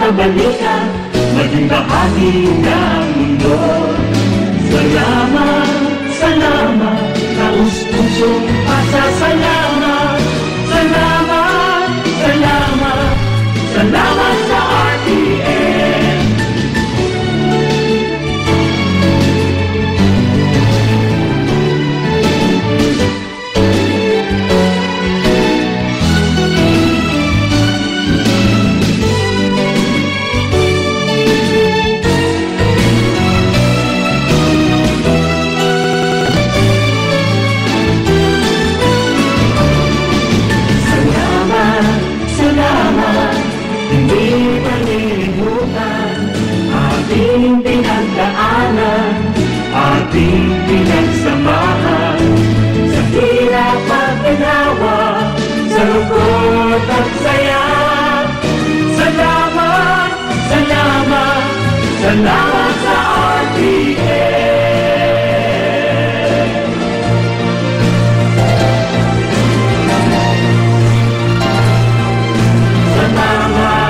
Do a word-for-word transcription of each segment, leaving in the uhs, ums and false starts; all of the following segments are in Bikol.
Balita, maging bahagi ng mundo. Salamat, salamat, taus-pusong pasasalamat. Salamat, salamat, salamat sa R T N. Salamat, salamat, hindi malilimutan ating pinagdaanan, ating pinagsamahan, sa hirap at ginawa, sa lungkot at saya. Salamat, salamat, salamat sa R T N. Salamat.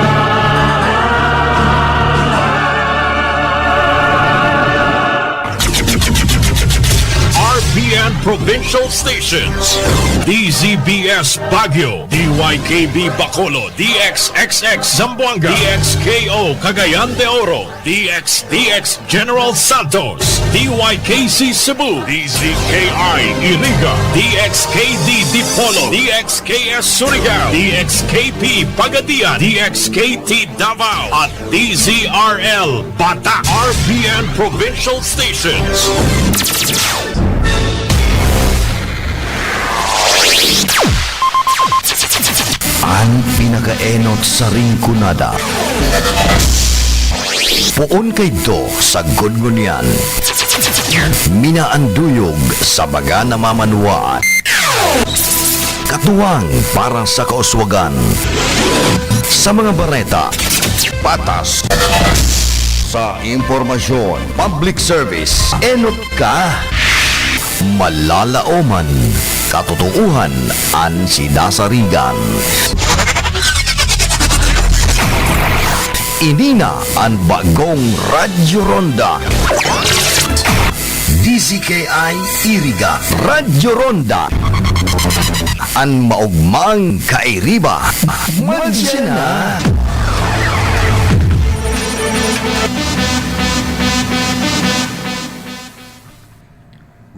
R P N Provincial Stations, D Z B S Baguio, D Y K B Bacolod, D X X X Zamboanga, D X K O Cagayan de Oro, D X D X General Santos, D Y K C Cebu, D Z K I Iriga, D X K D Dipolog, D X K S Surigao, D X K P Pagadian, D X K T Davao, at D Z R L Batak, R P N Provincial Stations. An pinakaenot sa Rinconada. Poon kaidto sagkod ngunyan. Minaanduyog sa mga namamanwaan. Katuwang para sa kauswagan. Sa mga bareta, patas. Sa impormasyon, public service, enot ka. Malalaoman, katotoohan an sidasarigan. Ini na an bagong Radyo Ronda. D Z K I Iriga, Radyo Ronda. An maogmang kairiba. Madya na.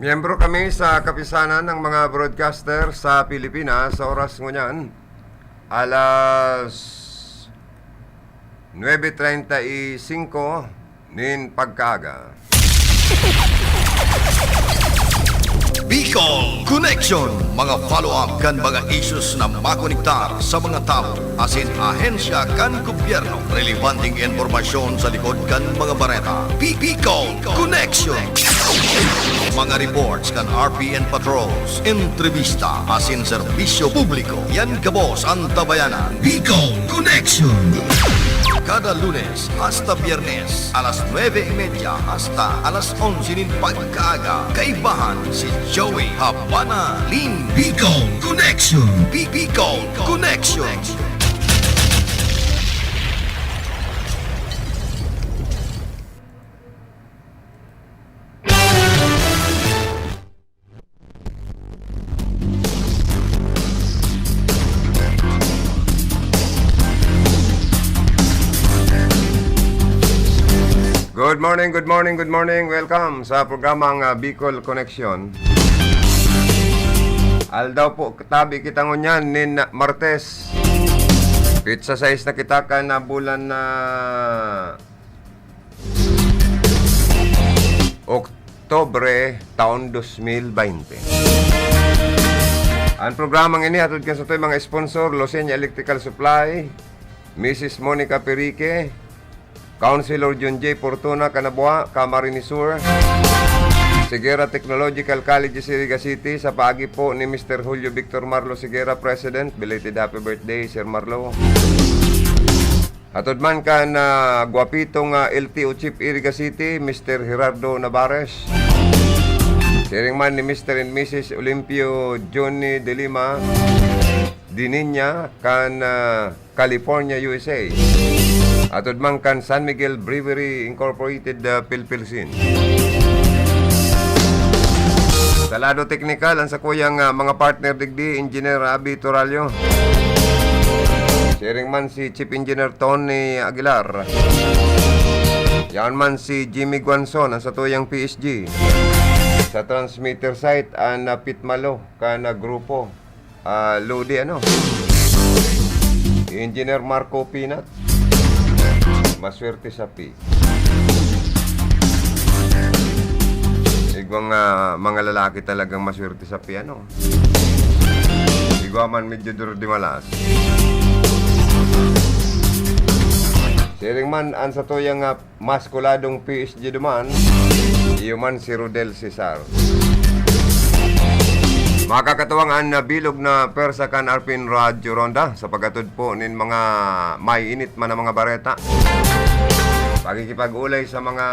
Miyembro kami sa Kapisanan ng mga Broadcaster sa Pilipinas. Sa oras ngunyan, alas nuebe treinta y cinco nin pagkaaga. Bicol Connection, mga follow-up kan mga issues na makonektar sa mga tawo asin ahensya kan gobyerno. Relebanteng impormasyon sa likod kan mga bareta. Bi-, Bicol Connection. Mga reports kan R P N patrols, entrevista asin serbisyo publiko. Yan gabos an tabayanan. Bicol Connection. Kada Lunes hasta Biyernes, alas nuebe y media hasta alas onse nin pagkaaga, kaibahan si Joey Habana Lim. Bicol Connection. Bi-, Bicol Connection. Good morning, good morning, good morning. Welcome sa programang, ah, Bicol Connection. Aldaw po, tabi kita ngunyan nin Martes. Pitsa sais na kita kan, ah, bulan na Oktubre, taon dos mil baynte. An programang ini hatod kan satong mga sponsor, Losenia Electrical Supply, Misis Monica Perique, Councilor John J Fortuna Canabua, Camarines Sur, Segura Technological College, Iriga City, sa paagi po ni Mister Julio Victor Marlo Segura, President. Belated happy birthday, Sir Marlo. Hatod man kan, ah, gwapitong, ah, L T O Chief, Iriga City, Mister Gerardo Navares. Siring man ni Mister and Missus Olimpio Johnny De Lima, Dininya, kan, ah, California, U S A. Atod man kan San Miguel Brewery Incorporated, ah, Pilpilsin. Sa lado teknikal, ang sakuyang, ah, mga partner digdi, Engineer Abi Torallo. Siring man si Chief Engineer Tony Aguilar. Yaon man si Jimmy Guanzon, ang satuyang P S G. Sa transmitter site, ang, ah, Pitmalo, kan, ah, grupo. Ah, Lodi, ano? Engineer Marco Pinat. Maswerte sa pi. Igwang, ah, mga lalaki talagang maswerte sa pi, ano? Igwa man medyo duro di malas. Siring man, ang satuyang, ah, maskuladong P S G duman, iyo man si Rodel Cesar. Makakatuwang an bilog na pwersa kan Arpin Radyo Ronda sa pag-atod po nin mga mainit man na mga bareta. Pakikipag-ulay sa mga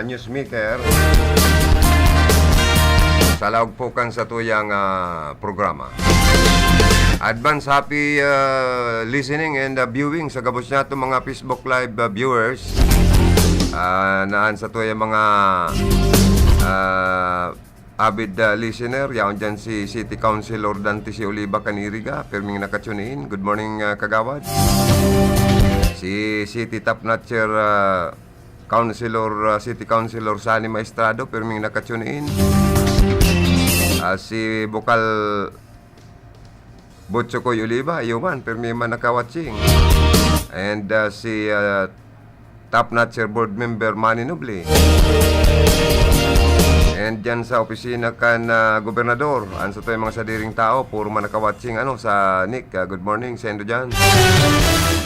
newsmaker sa laog po kan satuyang, ah, programa. Advance happy, ah, listening and, ah, viewing sa gabos niyato mga Facebook Live, ah, viewers. Ah, naan satuyang mga, ah, avid, ah, listener. Yaon dyan si City Councilor Dante C. Oliva kan Iriga, pirming naka-tune in. Good morning, ah, kagawad. Si City Top Notcher, ah, Councilor, ah, City Councilor Sunny Maestrado, pirming naka-tune in. Ah, si Bukal Butchokoy Oliva, iyo man, pirmi man naka-watching. And, ah, si, ah, Top Notcher Board Member Manny Noble. And dyan sa opisina kan, ah, gobernador, ang satuyang mga sadiring tao, puro man naka-watching, ano, sa Nick. Ah, good morning, sendo dyan.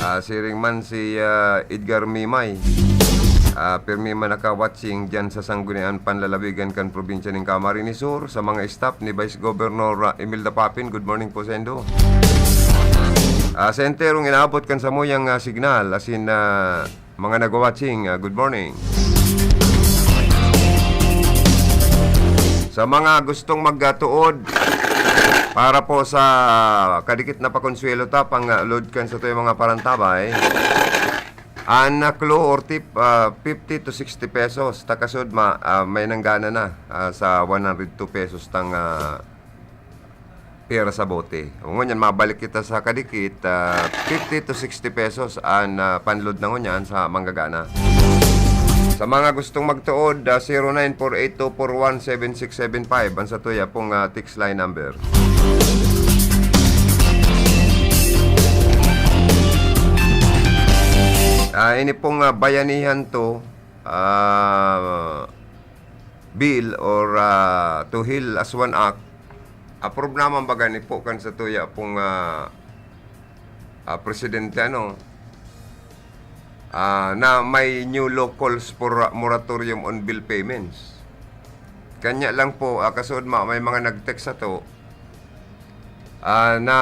Ah, siring man si, ah, Edgar Mimay. Ah, pirmi man naka-watching dyan sa Sangguniang Panlalawigan kan probinsya nin Camarines Sur, sa mga staff ni Vice Governor, ah, Imelda Papin. Good morning po, sendo. Ah, sa enterong inaabot kan samuyang, ah, signal, asin, ah, mga nagwa-watching, ah, good morning. Sa mga gustong magtuod para po sa kadikit na pakonsuwelo ta, pang, ah, load kan satuyang mga parantabay, an, ah, clue or tip, ah, fifty to sixty pesos. Ta kasud ma-, ah, may nanggana na, ah, sa one hundred two pesos tang, ah, pera sa bote. O ngunyan, mabalik kita sa kadikit, ah, fifty to sixty pesos an, ah, panload na ngunyan sa manggagana. Sa mga gustong magtuod, ah, zero nine four eight two four one seven six seven five, ang satuya pong, ah, text line number. Ah, ini pong, ah, Bayanihan to, ah, bill or, ah, to Heal as One Act, approve naman baga ni po kan satuya pong, ah, ah, presidente, ano, ah, na may new law calls for, ah, moratorium on bill payments. Kanya lang po, ah, kasud ma-, may mga nag-text sato, ah, na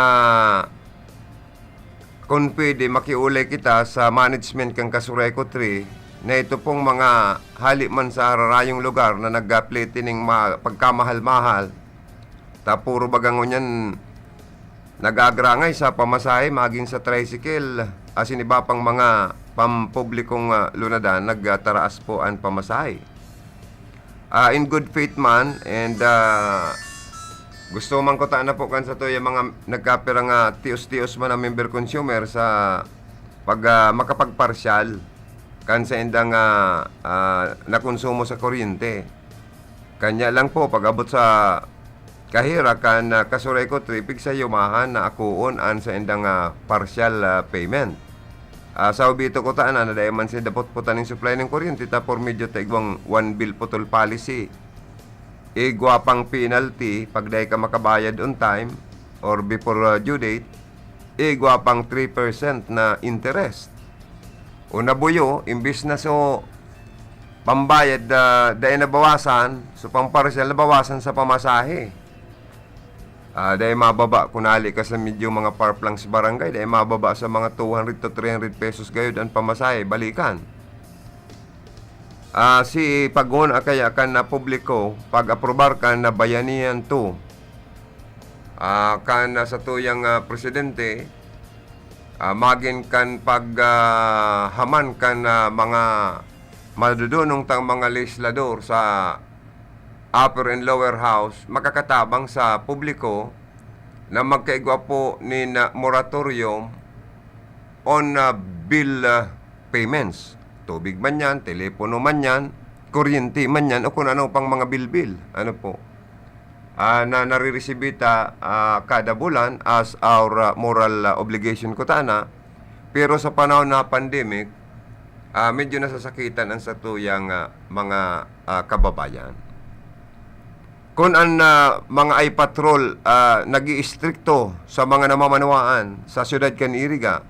kun pwede, makiulay kita sa management kan Casureco three na ito pong mga hali man sa hararayong lugar na naggaplete ning ma-, pagkamahal-mahal, ta puro baga ngunyan nagagrangay sa pamasahe, magin sa tricycle, asin iba pang mga pampublikong, ah, lunadan, nagtaraas po an pamasahe. Ah, in good faith man, and, ah, gusto man ko ta na po kan satuya mga nagkapira nga tios-tios man ang member consumer sa pag, ah, makapagparsyal kan sa indang, ah, ah, nakonsumo sa kuryente. Kanya lang po, pag-abot sa kahira kan, ah, Casureco three, pigsa yumahan na akoon an sa indang, ah, partial, ah, payment. Ah, sa ubito ko ta na, na dai man sinda potpotan ning supply ning kuryente, ta por medyo ta igwang one bill putol policy. Igwa pang penalty pag dai ka makabayad on time or before, ah, due date. Igwa pang three percent na interest. O nabuyo, imbis na so pambayad, ah, dai nabawasan, so pamparsyal nabawasan sa pamasahe. Ah, dai mababa, kung hali ka sa medyo mga far-flung barangay, dai mababa sa mga two hundred to three hundred pesos gayod an pamasahe, balikan. Ah, si paghon kaya kan na publiko, pag-aprobar kan na Bayanihan two, ah, kan na satuyang, ah, presidente, ah, magin kan pag, ah, haman kan, ah, mga madudunong tang mga legislador sa upper and lower house, makakatabang sa publiko na magkaigwa po nin, ah, moratorium on, ah, bill, ah, payments. Tubig man yan, telepono man yan, kuryente man yan, o kung ano pang mga bilbil. Ano po? Ah, na nariresibi ta, ah, kada bulan as our, ah, moral, ah, obligation ko ta na. Pero sa panahon na pandemic, ah, medyo nasasakitan ang satuyang, ah, mga, ah, kababayan. Kun an, ah, mga eye patrol, ah, nag-iistrikto sa mga namamanwaan sa siyudad kan Iriga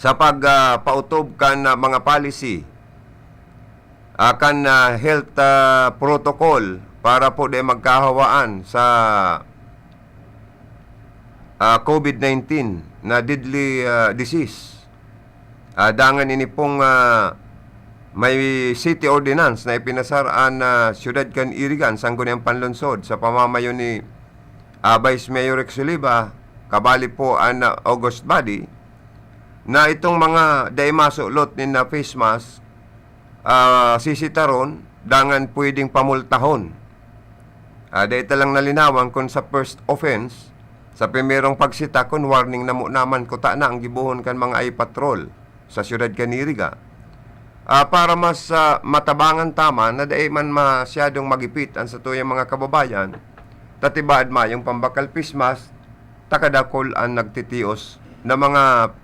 sa pag, ah, pautob kan, ah, mga policy, ah, kan, ah, health, ah, protocol para po di magkahawaan sa, ah, COVID nineteen na deadly, ah, disease. Ah, dangan ini pong, ah, may city ordinance na ipinasar an, ah, siyudad kan Iriga, an Sangguniang Panlungsod, sa pamamayo ni, ah, Vice Mayor Rex Oliva, kabali po an, ah, August Body, na itong mga dai masulot nin, ah, face mask, ah, sisitaron, dangan pwedeng pamultahon. Ah, dai ta lang nalinawan kun sa first offense, sa primerong pagsita, kun warning na mo naman kuta na ang gibohon kan mga eye patrol sa siyudad kan Iriga. Ah, para mas, ah, matabangan ta man na dai man masyadong magipit an satuyang mga kababayan, ta tibaad mayong pambakal face mask, ta kadakul an nagtitios na mga,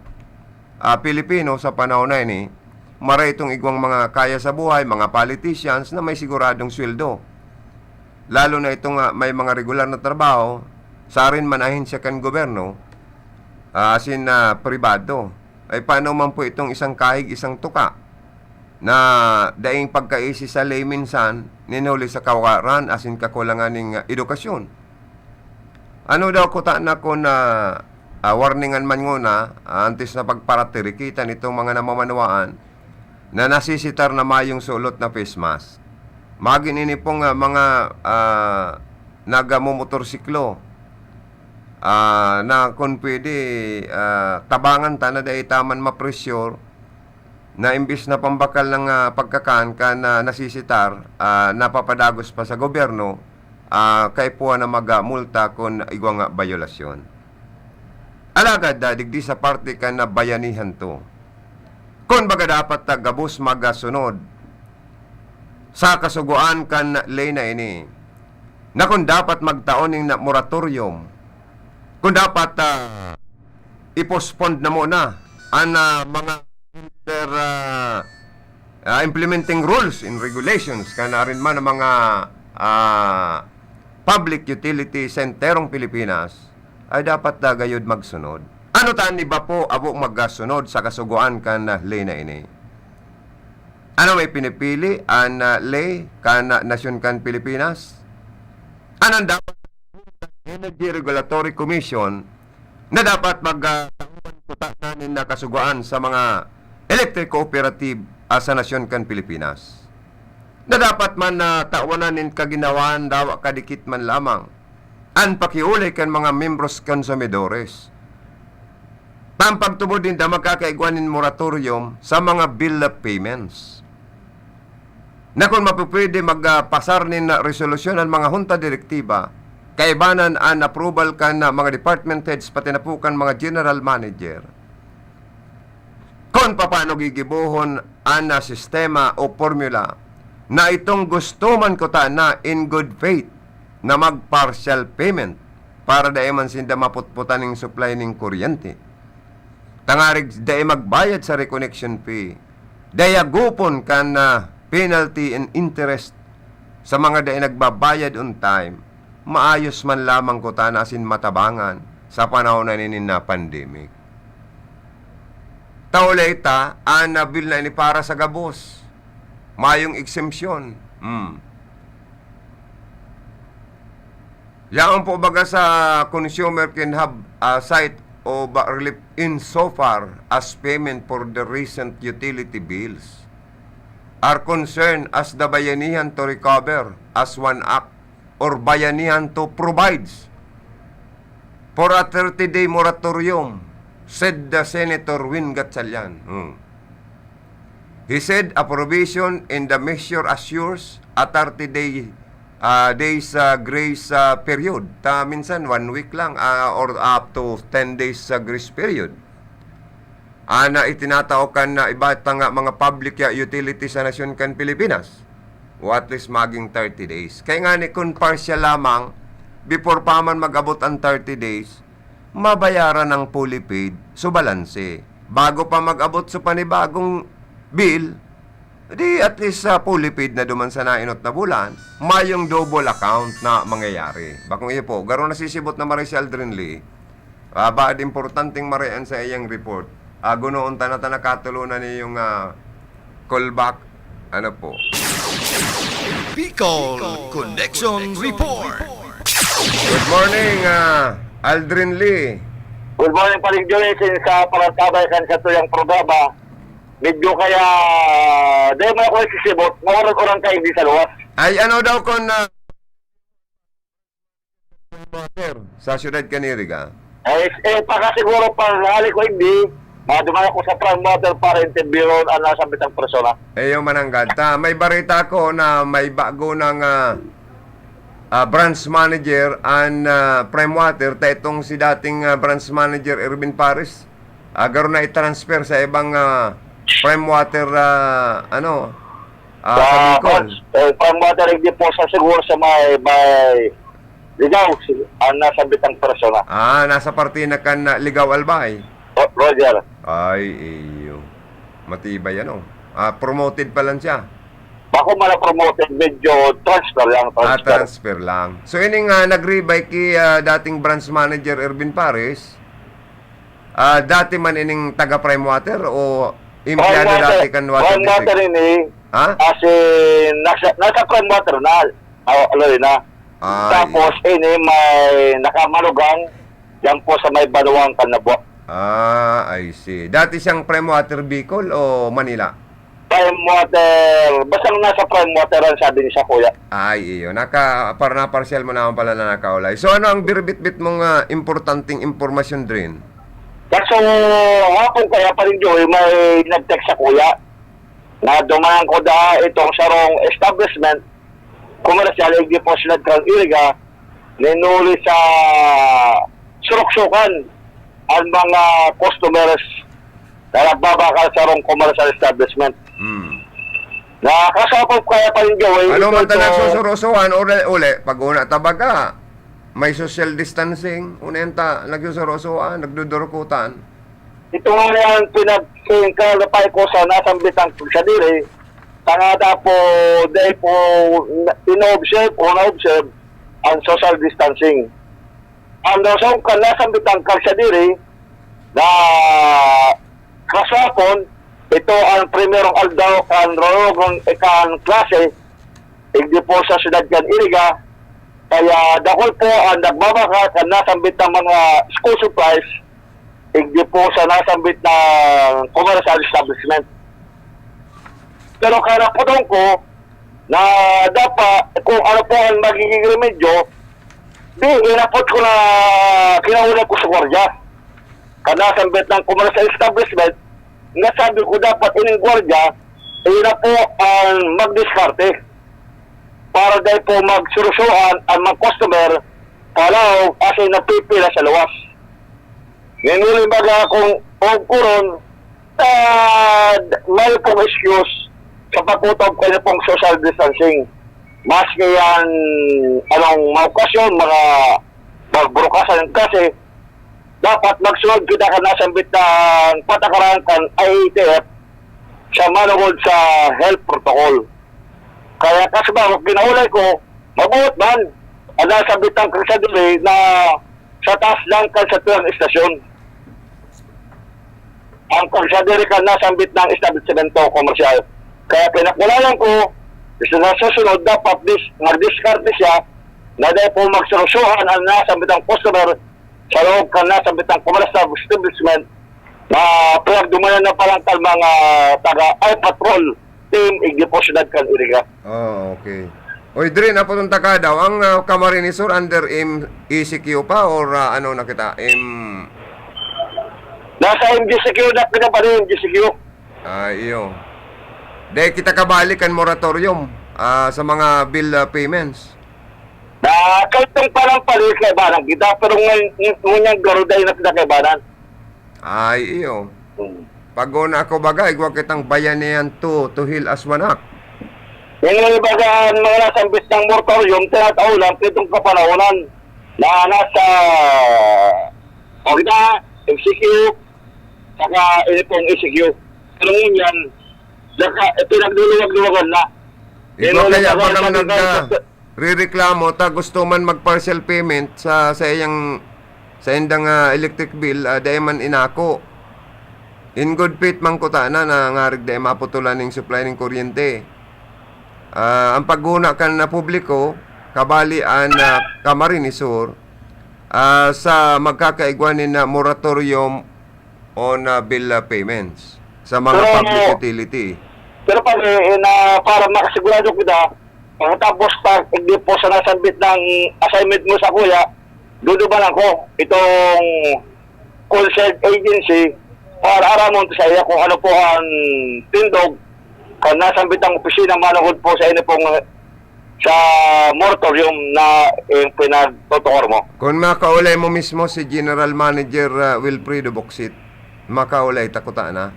ah, Pilipino sa panahon na ini, maray itong igwang mga kaya sa buhay, mga politicians na may siguradong sweldo. Lalo na itong, ah, may mga regular na trabaho, sa arin man ahensya kan gobyerno, ah, asin, ah, pribado. Ay paano man po itong isang kahig, isang tuka na daing pagkaisi sa lay minsan, nin huli sa kawaran asin kakulangan nin, ah, edukasyon? Ano daw kuta na kun, ah, ah, warningan man nguna, ah, antes na pagparatirikitan itong mga namamanwaan na nasisitar na mayong sulot na face mask? Magin ini pong, ah, mga, ah, nagmumotorsiklo, ah, na kun pwede, ah, tabangan ta na dai ta man ma-pressure na imbis na pambakal ng, ah, pagkakan kan, ah, nasisitar, ah, napapadagos pa sa gobyerno, ah, kaipuhan na magmulta kun igwa nga bayolasyon. Alagad, ah, digdi sa parte kan, ah, bayanihan to. Kun baga dapat ta gabos magasunod sa kasugoan kan ley na ini, na kun dapat magtao nin moratorium, kun dapat, ah, i-postpone na muna an, ah, mga inter, ah, ah, implementing rules and regulations kan arin man ang mga, ah, public utility sa enterong Pilipinas, ay dapat na gayod magsunod. Ano ta an iba po abo magkasunod sa kasugoan kan, ah, ley na ini? Ano may pinipili an, ah, ley kan, ah, nasyon kan Pilipinas? Ano an dapat Energy Regulatory Commission na dapat mag, ah, tahuan kuta na nin nakasugoan sa mga electric cooperative, ah, sa nasyon kan Pilipinas, na dapat man na tawanan nin kaginawaan dawa kadikit man lamang an pakiolay kan mga membros konsumidores. Pampagtubod ninda magkakaigwa nin moratorium sa mga bill of payments. Na kun mapupwede magpasar nin resolusyon an mga hunta direktiba, kaibanan an approval kan, ah, mga department heads pati na po kan mga general manager. Kun papaano gigibohon an, ah, sistema o formula na itong gusto man kuta na in good faith na mag-partial payment para dai man sinda maputputan ning supply ning kuryente. Tangarig dai magbayad sa reconnection fee, dai agupon kan, ah, penalty and interest sa mga dai nagbabayad on time, maayos man lamang kuta na asin matabangan sa panahon na nini na pandemic. Taulay ta, an, ah, bill na ini para sa gabos. Mayong exemption. Hmm. Yaon po baga sa consumer can have a sight of relief in so far as payment for the recent utility bills are concerned as the Bayanihan to Recover as One Act or Bayanihan to provides for a thirty-day moratorium said the Senator Win Gatchalian. Hmm. He said a provision in the measure assures a thirty day, ah, days, ah, grace, ah, period. Ta minsan one week lang, ah, or up to ten days sa grace period. Ana itinatao kan, ah, iba ta nga mga public, ah, utility sa nasyon kan Pilipinas. O at least maging thirty days. Kaya nga ni, kung partial lamang, before pa man mag-abot ang thirty days, mabayaran ang fully paid, so balanse. Bago pa mag-abot sa panibagong bill, di at least sa fully paid na duman sa nainot na bulan, mayong double account na mangyayari. Bakong iyo po, garo nasisibot na maray si Aldrin Lee. Ah, baad importanteng maraan sa iyang report. Ah, gunoon ta na ta nakatulonan niyong, ah, callback. Ano po? Bicol Connection Report. Good morning, ah, Aldrin Lee. Good morning, Paring Joey. Since sa panagkabay kan sa tuyang programa, medyo kaya, dahil mo ako nagsisibot, maurang-urang kayo di sa luwas. Ay, ano daw kung, ah, water sa siyudad kan Iriga? Eh, eh, pakasiguro pag hali ko hindi, maduman ako sa Prime Water para interviewon ang nasambitang persona. Eh, yung mananggad ta. May barita ko na may bago ng, ah, ah, branch manager ang, ah, Prime Water. Ta itong si dating, ah, branch manager Erwin Paris. Ah, garo na i-transfer sa ibang, ah, Prime Water, ah, ano, ah, sa Bicol. Eh, Prime Water, hindi po sa siguro sa may, may Ligaw, si, ang nasambitang persona. Ah, nasa parte na kan, ah, Ligaw Albay. Ro- Roger, Ay, iyo. Matibay ano. Ah, promoted pa lang siya. Bako man na promoted, medyo transfer lang, Ah, transfer. transfer lang. So, ini nga, nag-rebuy ki, ah, dating branch manager Erwin Paris. Ah, dati man ining taga Prime Water o empleyado Prime Water, dati kan Water Prime Water District? ini, Ha? as in, nasa, nasa Prime Water na, ah, aloy na. Ah, Tapos, ini may nakamalugang, yan po sa may Banuang Kanabwa. Ah, I see. Dati siyang Prime Water Bicol o Manila? Prime Water, basta nasa Prime Water ang sabi niya sa kuya. Ay, iyo. Naka, para naparsyal mo naman pala na nakaulay. So, ano ang birbitbit mong, ah, importanteng impormasyon, Drin? Kaso, hapon kaya pa rin, Joey, may nag-text sa kuya na dumaan ko da itong sarong establishment, komersyal, igdi po sila kan Iriga, ninuli sa suruksukan ang mga customers na nagbabakal sa sarong commercial establishment. Hmm. Nakasapop kaya pa rin, Joey. Ano Ito, man ta ito, nagsusurosuhan, uli, uli, pag una tabaga, may social distancing, una yan ta, nagsusurosuhan, nagdudurukutan. Ito nga yan, pinagkingkal na pa ko sa nasambitang pagsadiri, tangada po, dahil po, na- ino-observe o na-observe ang social distancing. Ang rason kan nasambitang pagsadiri na kasapon, ito ang primerong aldaw kan rorogon ikan klase, igdi po sa siyudad kan Iriga, kaya dakul po ang nagbabakal kan nasambit na mga school supplies, igdi po sa nasambit na commercial establishment. Pero karapodon ko na dapat kung ano po ang magiging remedyo, di inapot ko na kinaulay ko sa gwardiya. Kan nasambit ng commercial establishment, nasabi ko dapat ining gwardiya, ina po ang magdiskarte para dahil po magsurusuan ang mga customer, kalaw, kasi napipila sa luwas. Ninuli baga akong kuron, ah, may pong excuse sa pagkutob kayo pong social distancing. Maski yan, anong mga okasyon, mga magburukasan kasi, dapat magsunod kita kan nasambit ng patakaran kan I A T F sa manungod sa health protocol. Kaya kasi ba, kinaulay ko, mabuot man, ang nasambit ng kalsadiri na sa taas lang kan sa tuyang istasyon. Ang kalsadiri kan nasambit ng establishmento komersyal. Kaya pinakulayan ko, gusto na susunod, dapat dis, magdiskarte siya na dahil po magsurusuhan ang nasambit ng customer sa loob kan nasambit ng commercial establishment na pinagdumanan na palang kan mga taga I patrol team igdi po siyudad kan Iriga. Oh, okay. Oy, Drin, apo tong taka daw, ang, ah, Camarines Sur under M E C Q pa or, ah, ano na kita? M, Nasa M G C Q na kita pa rin, M G C Q. Ah, iyo. Dai kita kabali kan moratorium, ah, sa mga bill, ah, payments. Na, kaltong parang palit kaibanan kita, pero ngun-, ngunyan garo dai na kita kaibanan. Ay, iyo. Hmm. Pag-una ako baga, igwa kitang bayanihan to, to heal as one act. Yung mga baga, mga nasambit ng moratorium, tinatao lang, itong kapanahonan na nasa, o kita, M C Q, saka ini pong E C Q. Pero ngunyan, naka, eh, pinagluluwag-luwagan na. Ikaw Pero kaya nagkakaroon bagang na nag-, ng ah, rereklamo ta gusto man mag-partial payment sa, sa iyang, sa indang, ah, electric bill, ah, dai man inako. In good faith man ko ta na, na ngarig dai maputulan ning supply ning kuryente. Ah, ang paghuna kan na publiko, kabali an, ah, Camarines Sur, ah, sa magkakaigwa nin, ah, moratorium on, ah, bill, ah, payments sa mga Pero public utility. Pero pag, eh, na, para makasigurado kita, pagkatapos pag hindi po sa nasambit ng assignment mo sa kuya, duduman ako itong concerned agency para aramon sa iya kung ano po ang tindog kan nasambit ng opisina manungod po sa inyo pong sa moratorium na, eh, pinagtutungor mo. Kung makaulay mo mismo si General Manager, ah, Wilfredo Boksit, makaulay ta kuta na.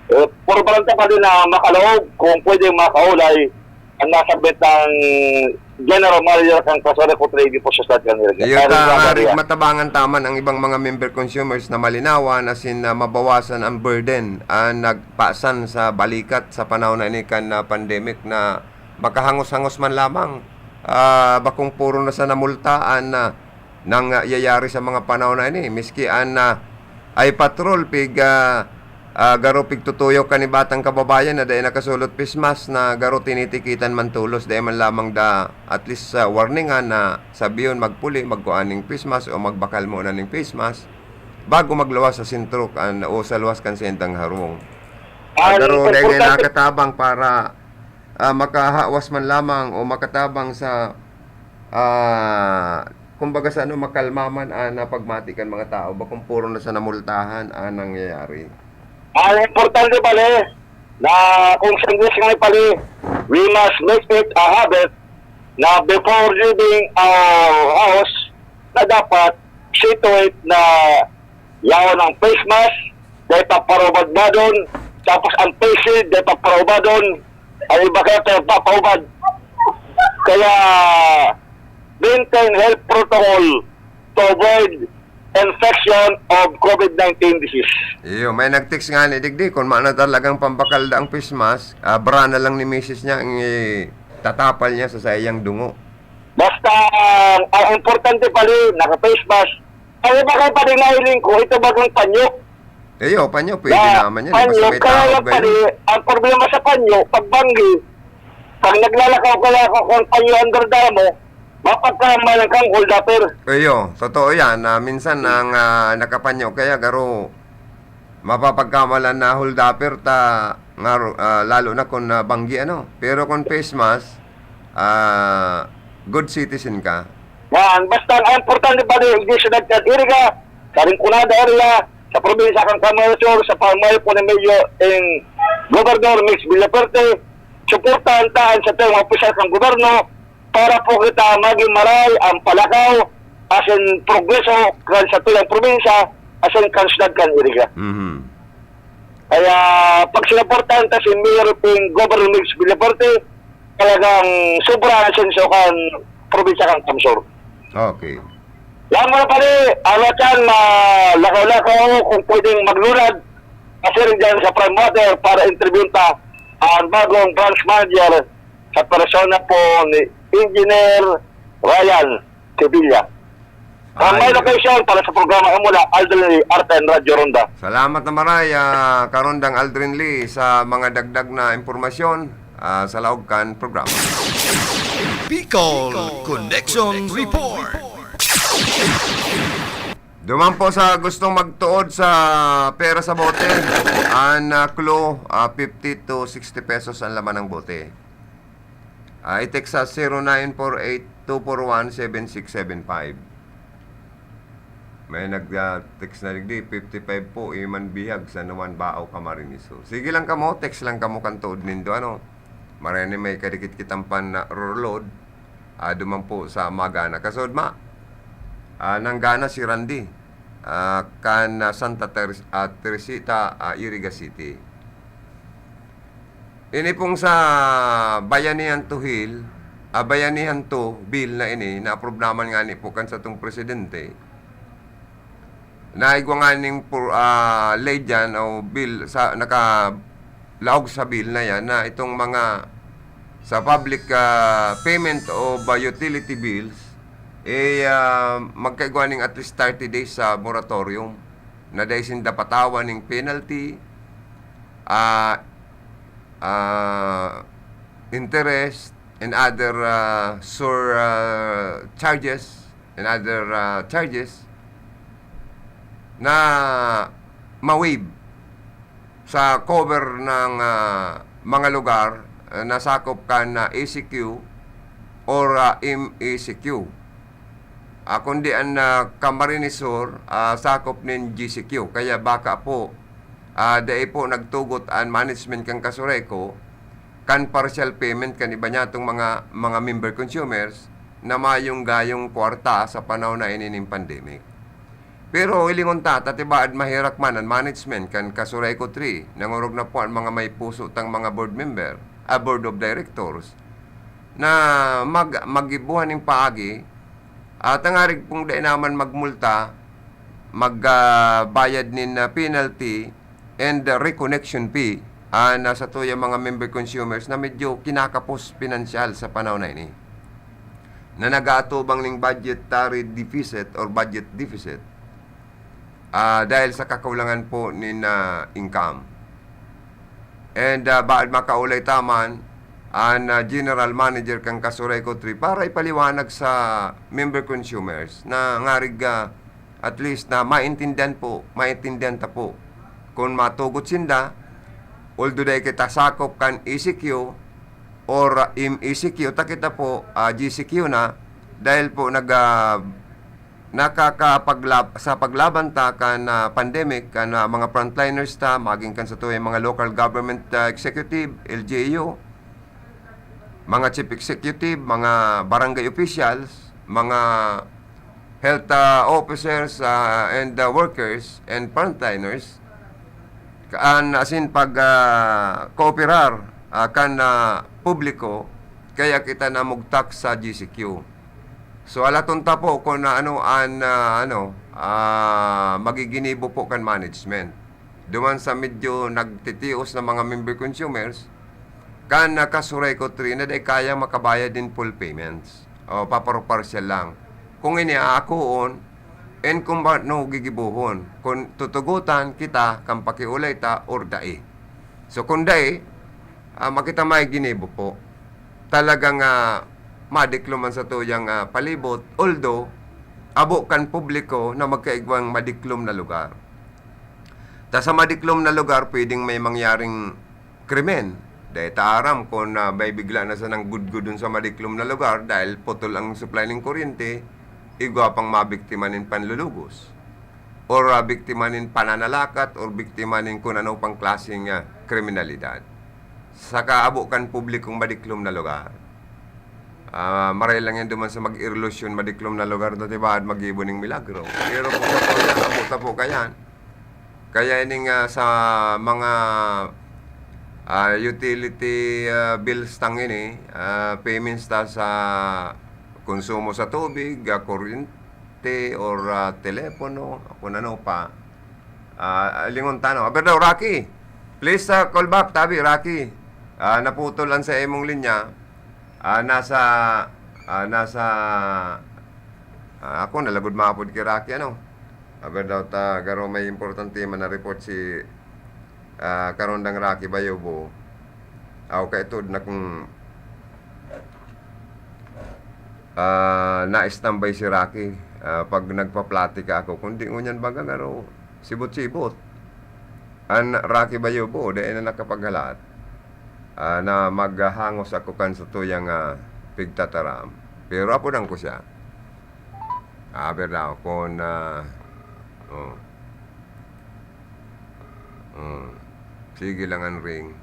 Eh, puro barang pa din na makaloob, kung pwede makaulay, ang nasabit ng General Manager kan Kasari Kutregi po sa Stad kan Iriga. Iyo Kaya ta, rin nga rin, yan. Matabangan taman ang ibang mga member consumers na malinawan, asin na mabawasan ang burden, ah, nagpasan sa balikat sa panahon na ini kan, ah, pandemic na makahangos-hangos man lamang. Ah, bakong puro na sa namultaan na nangyayari sa mga panahon na ini. Miski an, ah, ay patrol, pig, ah, ah, garo pigtutuyaw kan ibatang kababayan na dai nakasulot face mask na garo tinitikitan man tolos, dai man lamang da at least, ah, warningan na sabihon magpuli, magkuan ning face mask o magbakal muna ning face mask bago magluwas sa sentro kan, o sa luwas kan sendang harong. Ah, Ang garo dai nga importante nakatabang para, ah, makahawas man lamang o makatabang sa, ah, kumbaga sa ano, makalma man an, ah, pagmati kan mga tao, bakong puro na sa namultahan an nangyayari. Ang importante pala, na kung sa English nga pala, we must make it a habit na before leaving our house, na dapat see to it na yaon ang face mask, dai paparubad-badon, tapos ang face shield, dai paparubadon, ang iba kaya, dai papaubad. Kaya, maintain health protocol to avoid infection of COVID nineteen disease. Iyo, may nag-text nga ni digdi, kung maano talagang pambakal da ang face mask, ah, bra na lang ni misis niya ang itatapal niya sa saiyang dungo. Basta, ang, ang importante pala, naka-face mask. Ang iba kayo pala nailing ko, ito bagang panyo. Iyo, panyo, pwede Na naman yan. Panyo, Basta may kaya taob lang kayo. Pala, ang problema sa panyo, pag banggi, pag naglalakaw ka lang kung panyo ang dardal mo, mapagkamalan kang hold-upper. Iyo, totoo yan. Ah, minsan, ang, ah, nakapanyo kaya, garo, mapapagkamalan na hold-upper ta, nga, ah, lalo na kung, ah, banggi, ano. Pero kung face mask, ah, good citizen ka. Yan. Basta ang importante pa rin, iglesia nagkadiri ka, sa Rinconada area, sa probinsya kang Camarines Sur, sa pamayo po ni Mayor and Governor Mix Villaferte, suportahan tahan sa mga opisyal kang gobyerno para po kita maging maray ang palakaw, asin progreso kan sa tuyang probinsya, asin kan syudad kan Iriga. Mhm. Kaya pag sinuportahan ta si Mayor Ping Governor Mix Villaferte, talagang sobra ang senso kan probinsya kan Camarines Sur. Okay. Yan mga pare, ano dyan, malakaw-lakaw kung pwedeng maglunad, kasi rin dyan sa Prime Water para interviewin ta ang bagong branch manager sa persona po ni Engineer Ryan Sevilla. Ang Ay. May location para sa programa ang mula, Aldrin Lee, R T N Radyo Ronda. Salamat na maray, ah, Karondang Aldrin Lee, sa mga dagdag na impormasyon, ah, sa laog kan programa. Bicol Connection Report. Duman po sa gustong magtuod sa pera sa bote, ang, ah, clue, ah, fifty to sixty pesos ang laman ng bote. Ah, i-text sa zero nine four eight two four one seven six seven five. May nag, ah, text na digdi, fifty-five po, Iman Bihag, San Juan, Bao, Camarines Sur. Sige lang kamo, text lang kamo kan tuod nindo, ano. Marani may kadikit kitang pan na rurlod, ah, duman po sa Magana. Kasod ma, ah, nanggana si Randy, ah, kan, ah, Santa Teres-, ah, Teresita, ah, Iriga City. Ini pong sa Bayanihan to Heal, ah, Bayanihan to Bill na ini, na aprobahan ngani po kan satong presidente, naigwa nganing por-, ah, ley diyan o bill sa, nakalaog sa bill na yan na itong mga sa public, ah, payment of, ah, utility bills, eh, ah, magkaigwa ning at least thirty days sa moratorium na dai sinda patawan ning penalty, ah, ah, interest, and other, ah, sur-, ah, charges, and other, ah, charges na ma-waive sa cover ng, ah, mga lugar, ah, na sakop kan, ah, E C Q or, ah, M E C Q. Ah, kundi an, ah, Camarines Sur, ah, sakop nin G C Q. Kaya baka po, ah, dai po nagtugot an management kan Casureco kan partial payment kan iba niyatong mga, mga member consumers na mayong gayong kwarta sa panahon na ini nin pandemic. Pero hilingon ta, ta tibaad maherak man an management kan Casureco three, nangorog na po an mga may puso tang mga board member, ah, board of directors, na mag-, maggibuhan ning paagi, at tangarig pong dai naman magmulta, mag, ah, bayad nin, ah, penalty and, ah, reconnection fee, ah, na satuyang mga member consumers na medyo kinakapos pinansyal sa panahon na ini, na nag-aatubang ning budgetary deficit or budget deficit, ah, dahil sa kakulangan po nin, ah, income. And, ah, baad makaulay ta man, an, ah, general manager kan Casureco three para ipaliwanag sa member consumers na ngarig, ah, at least na maintindihan po, maintindihan ta po. Kun matugot sinda, although dai kita sakop kan E C Q or, ah, M E C Q, ta kita po, ah, G C Q na, dahil po nag, ah, nakakapaglab-, sa paglaban ta kan, ah, pandemic, kan, ah, mga frontliners ta, maging kan satuyang mga local government, ah, executive, L G U, mga chief executive, mga barangay officials, mga health, ah, officers, ah, and, ah, workers and frontliners, ka-, an, asin pag, ah, kooperar, ah, kan, ah, publiko, kaya kita namugtak sa G C Q. So, alaton ta po kun ano an, ah, ano, ah, magiginibo po kan management. Duman sa medyo nagtitios na mga member consumers, kan Casureco three na dai kayang makabayad nin full payments. O, paparo-partial lang. Kung ini aakoon, and kung ba, no, gigibohon. Kung tutugotan kita, kan pakiulay ta, or dai. So, kung dai, ah, makita may ginibo po. Talagang, ah, madiklom an satuyang, ah, palibot. Although, abo kan publiko na magkaigwang madiklom na lugar. Ta sa madiklom na lugar, pwedeng may mangyaring krimen. Dai ta aram kun, ah, may bigla na sanang gudgudon sa madiklom na lugar dahil putol ang supply nin kuryente, igwa pang mabiktima nin panlulugos. Or, ah, biktima nin pananalakat or biktima nin kun ano pang klaseng, ah, kriminalidad. Saka abo kan publikong madiklom na lugar. Ah, maray lang yan duman sa mag-irlusyon, madiklom na lugar, dati baad mag-ibo ning milagro. Pero kung sa po yan, abo ta po kayan. Kaya ining, ah, sa mga, ah, utility, ah, bills tang ini, ah, payments ta sa konsumo sa tubig, ah, kuryente, or, ah, telepono, kung ano pa. Ah, lingon ta, no? Aber daw, Rocky. Please, ah, call back, tabi, Rocky. Ah, naputol ang sa imong linya. Ah, nasa, ah, nasa, ah, ako, nalagod maapod ki Rocky, ano? Aber daw ta, garo may importante man na report si, ah, Karondang Rocky Bayobo. Aw, kaitod na kung, ah, na-standby si Rocky, ah, pag nagpaplatika ako. Kundi ngunyan baga, garo, sibot-sibot. An Rocky Bayobo, dai na nakapaghalat, ah, na maghahangos ako kan satuyang, ah, pigtataram. Pero apodan ko siya. Aber daw, kun, ah, Oh. Oh. Sige lang ang ring.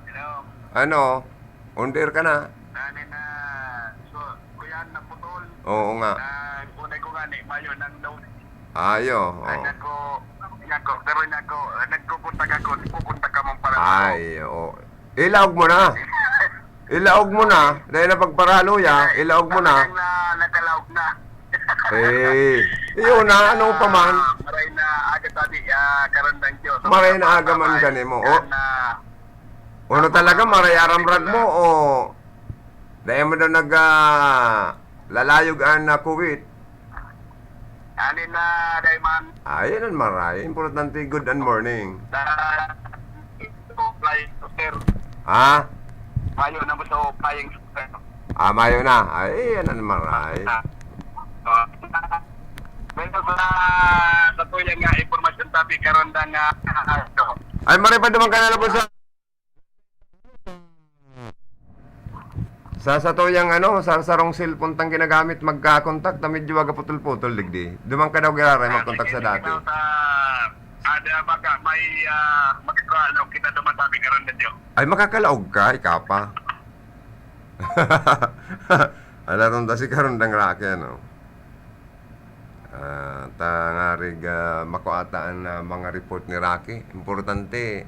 Hello. Ano? On air ka na? Nani na, so, kuya, naputol. Oo nga. Na, unay ko nga ni, mayo nang daw. Ayo, Ay, oh. nako, nako, pero nako, nagkukontak ako, nagkukontak ka mong para Ay, oo. Ilaog mo na. Ilaog mo na. Dahil na pagparalo ya, ilaog mo na. Talagang na, nakalaog na. Eh, yun na, ano pa man. Ah, maray na aga tabi, ah, karandang Diyos. Maray na aga man Sabay, gani mo, oh. na Ano talaga, maray aramrag mo, o dahil mo daw nag, ah, lalayog an, ah, Kuwait? Ani na, Dayman? Ah, yan ang maray. Importante, good and morning. Na, flying saucer. Ha? Mayo na mo sa flying saucer. Ah, mayo na. Ay, yan ang maray. Ah, ah. May sa, sa tuyang nga impormasyon tabi karon na nga, ah, ito. Ay, maray pa duman ka na lang po sa Sa, sa tuyang ano, sa sarong cellphone tang ginagamit magkakontak, ta medyo waga putol-putol, digdi. Duman ka daw giraray Ah, magkontak sa sige, dati. sige, sa, ada baka may, ah, magkakaalaw kita duman sa aming karon na Diyo. Ay, makakalaog ka, ikaw pa. Ala, tonta si Karundang Rocky, ano? Ah, ta ngarig, ah, makua ta an, ah, mga report ni Rocky. Importante,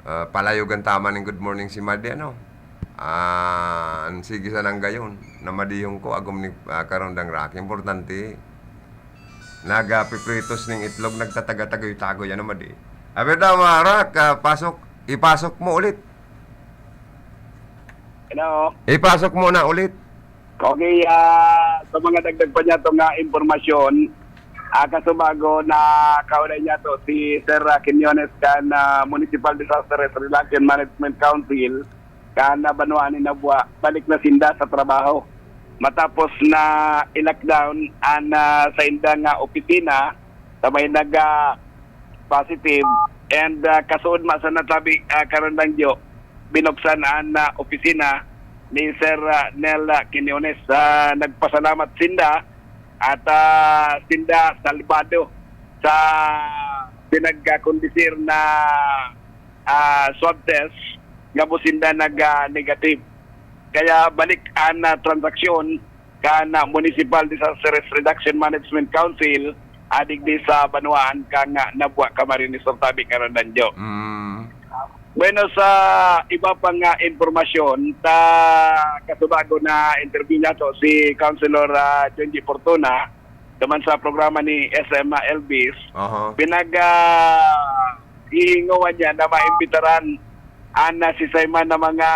ah, palayogan ta man nin good morning si Madi, ano? Ah, an sige sanang gayon, na madihon ko, agom ni, ah, Karundang Rocky. Importante, nagapipritos ning itlog, nagtatagatagoy-tagoy, ano, Madi? Abi daw, ah, Rock, ah, pasok, ipasok mo ulit. Hello? Ipasok mo na ulit. Okay, ah, sa mga dagdag pa niya itong, ah, impormasyon, ah, kasubago na kaulay niya to si Sir, ah, Quiñones kan, ah, Municipal Disaster Risk Reduction Management Council, kan, ah, banwaan ni Nabua, balik na sinda sa trabaho. Matapos na i-lockdown an, ah, saindang, ah, opisina, sa may nag, ah, positive, and, ah, kasuod man sa natabi, ah, karandang Diyo, binuksan an, ah, opisina ni Sir, ah, Nel, ah, Quiñones. Ah, nagpasalamat sinda at, ah, sinda salbado sa pinagkakondisir na, ah, swab test nga mo sinda nag, ah, negative. Kaya balik an, ah, transaksyon kan, ah, Municipal Disaster Risk Reduction Management Council, ah, digdi sa banwaan kan, ah, Nabua, Camarines Sur, tabi karon, Danjo. Mm. Bueno, sa iba pang, ah, impormasyon, ta kasubago na interview niya to si Councilor, ah, Junji Fortuna, duman sa programa ni S M Elvis, Aha. pinag, ah, hihingowan niya na maimbitaran an, ah, sisay man na mga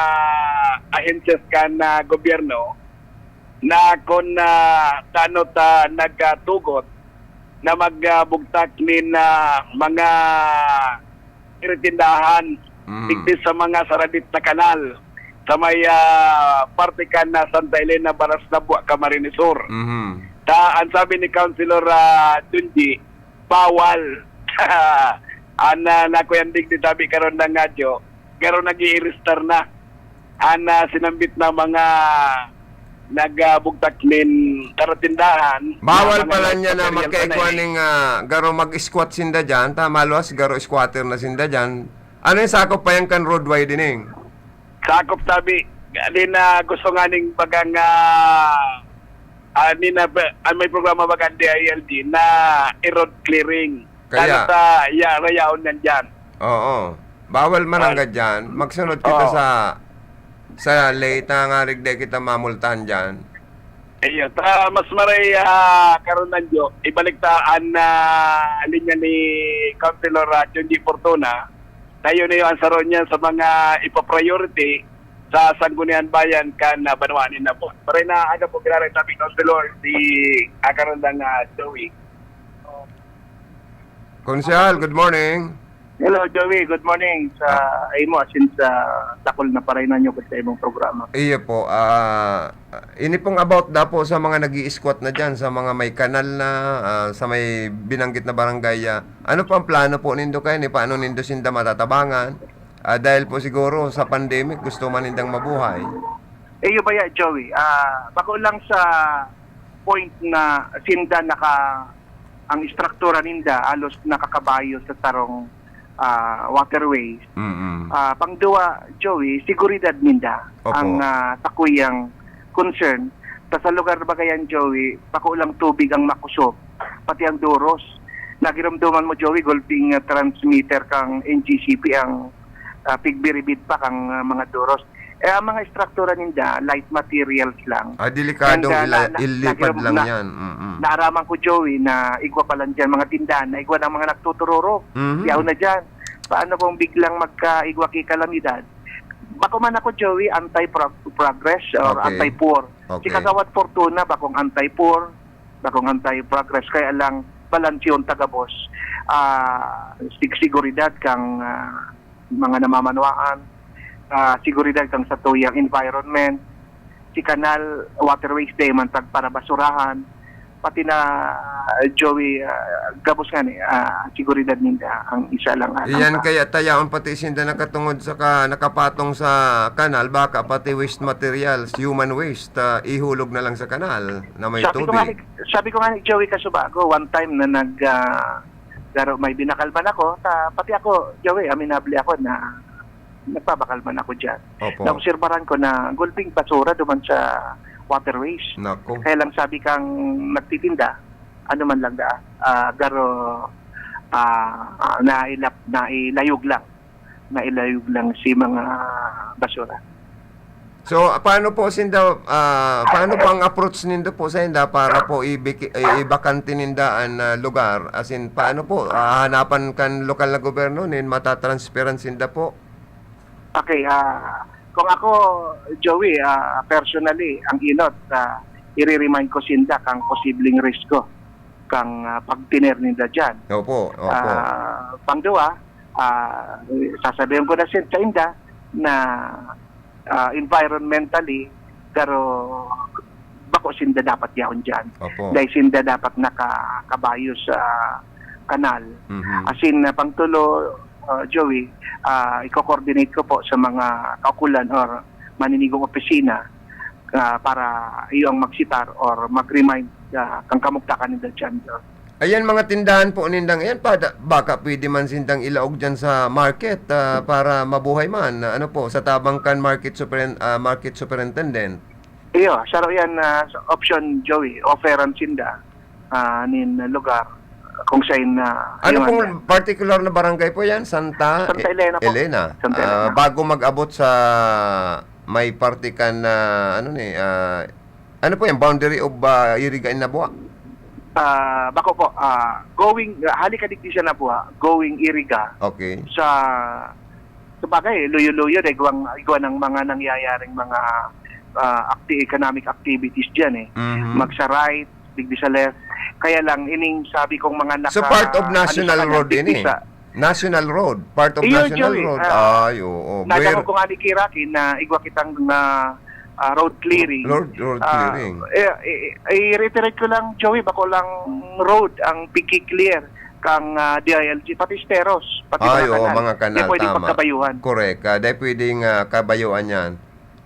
ahensyas kan, ah, gobyerno na kun, ah, tano ta nagatugot na magbugtak nin, ah, mga tindahan Mm. digdi sa mga saradit na kanal sa may, ah, parte kan na Santa Elena, Baras, Nabua, Camarines Sur. Mhm. Ta, ang sabi ni Councilor, ah, Junji, bawal. An, ah, nakuyan digdi tabi karon na nga, Jo, garo nag-i-register na an, ah, sinambit na mga nagbugtak nin karatindahan Bawal na mga pala niya na nagpaparyal magkaigwa na eh. ning, ah, garo mag-squat sinda dyan. Tama, luwas, garo squatter na sinda dyan. Ano yung sakop pa yan kan road widening? Sakop tabi. Di na gusto nga ning bagang, ah, ah, di na ba, ah, may programa baga ang D I L G na i-road clearing. Kaya Kaya sa ya-, rayaon yan dyan. Oo. Bawal man Ay. ang gadyan. Magsunod kita Oo. sa, sa late na nga, rigde kita mamultahan dyan. Ayun. Ta, mas maray, ah, karon nanjo, ibalik ta an, ah, linya ni Councilor, ah, Junji Fortuna. Tayo na yun ang saro niya sa mga ipa-priority sa Sangguniang Bayan kan, ah, banwa ni Nabua. Maray na aga po, grabe, sabi Councilor, si, ah, karon lang, ah, Joey. Konsehal, good morning. Hello, Joey. Good morning sa Ah. imo, asin sa dakul na paraynan nyo sa imong programa. Iyo po. Ah, ini pong about da po sa mga nag-i-squat na dyan, sa mga may kanal na, ah, sa may binanggit na barangay, ah, ano po ang plano po nindo kayo? Ni paano nindo sinda matatabangan? Ah, dahil po siguro sa pandemic, gusto man nindang mabuhay. Iyo ba ya, Joey? Ah, bako lang sa point na sinda naka ang istruktura ninda halos nakakabayo sa sarong, ah, waterways. Mm. Ah, pangduwa, Joey, seguridad ninda. Opo. Ang, ah, sakuyang concern. Ta sa lugar na bagayan, Joey, bako lang tubig ang makusog, pati ang duros. Nagiromdoman mo, Joey, gulping, ah, transmitter kang N G C P ang, ah, pigbiribid pa kang, ah, mga duros. Eh, ang mga istruktura ninda, light materials lang. Ah, delikado, And, ah, ila-, na, na, ilipad nagirom-, lang na, yan. Mm-mm. Naaraman ko, Joey, na igwa pa lang dyan, mga tindahan, na igwa ng mga nagtutururok. Mhm. Yaw na dyan. Paano kung biglang magkaigwa ki kalamidad? Bako man ako, Joey, anti-pro-, progress or Okay. anti-poor. Si Okay. Kagawad Fortuna, bakong anti-poor, bakong anti-progress. Kaya lang, balansyon tagabos. Ah, sig-, seguridad kang, ah, mga namamanwaan, ah, seguridad kang satuyang environment, si kanal, waterways, di man tag para basurahan, pati na, ah, Joey, ah, gabos nga ni, ah, seguridad ninda ang isa lang, ah, Iyan ang kaya tayaon pati sinda nakatungod sa ka-, nakapatong sa kanal, baka pati waste materials, human waste, ah, ihulog na lang sa kanal na may Sabi ko nga tubig. ni, sabi ko nga ni Joey Casubago, one time na nag, ah, Pero may binakalman ako, ta, pati ako, Joey, aminable ako na nagbabakalman ako diyan. Opo. Naobserbaran ko na gulping basura duman sa waterways. Nako. Kaya lang sabi kang nagtitinda, ano man lang da, ah, garo, ah, ah, nailap-, nailayog lang. Nailayog lang si mga basura. So, paano po sinda, ah, paano po ang approach nindo po sa inda para po ibiki-, i-, ibakante ninda an, ah, lugar? As in, paano po? Ah, hanapan kan lokal na gobyerno nin matatransferan sinda po? Okay, ah, kung ako, Joey, ah, personally, ang inot, ah, ire-remind ko sinda kang posibleng risko kang, ah, pagtener ninda diyan. Opo, opo. Ah, pangduwa, ah, sasabihin ko na sin-, sa inda na, ah, environmentally, pero bako sinda dapat yaon diyan. Opo. Dahil sinda dapat nakakabayo sa kanal. Mhm. As in, ah, pangtulo, ah, Joey, ah, iko-coordinate ko po sa mga kaukulan or maninigong opisina, ah, para iyo ang magsitar or mag-remind, ah, kan kamugtakan ninda diyan, Joey. Ayan, mga tindahan po nindang iyan, pada-, baka pwede man sindang ilaog diyan sa market, ah, para mabuhay man. Ano po, sa tabang kan market superen-, ah, market superintendent? Iyo, saro yan, ah, sa option, Joey. Offeran sinda, ah, nin lugar kung saan, ah, Ano ayun pong nga. particular na barangay po yan? Santa Santa E-, Elena po. Elena. Santa Ah, Elena. bago mag-abot sa may parte kan, ah, ano ni, ah, ano po yan? Boundary of, ah, Iriga and Nabua? Ah, bako po, ah, going, ah, hali ka digdi sa Nabua, going Iriga. Okay. Sa, sabagay, luyo-luyo, dahil igwang, igwa ng mga nangyayaring mga, ah, acti-, economic activities dyan eh. Mhm. Magsa right, digdi sa left. Kaya lang, ining sabi kong mga So, naka-, part of ano sa National kanya, Road digdi ini? sa National Road, part of Iyo, National Joey, Road. ah, Ay, oo. nadangog Where ko nga ni Kiraki na igwa kitang, ah, ah, road clearing. Road, road Ah, clearing. eh, eh, eh, i-reiterate ko lang, Joey, bako lang road ang piki-clear kang, ah, D I L G, pati esteros, pati Ay, mga oo, kanal. mga kanal, Hindi pwedeng tama. pagkabayuhan. Correct. Ah, dahil pwedeng, ah, kabayuan yan.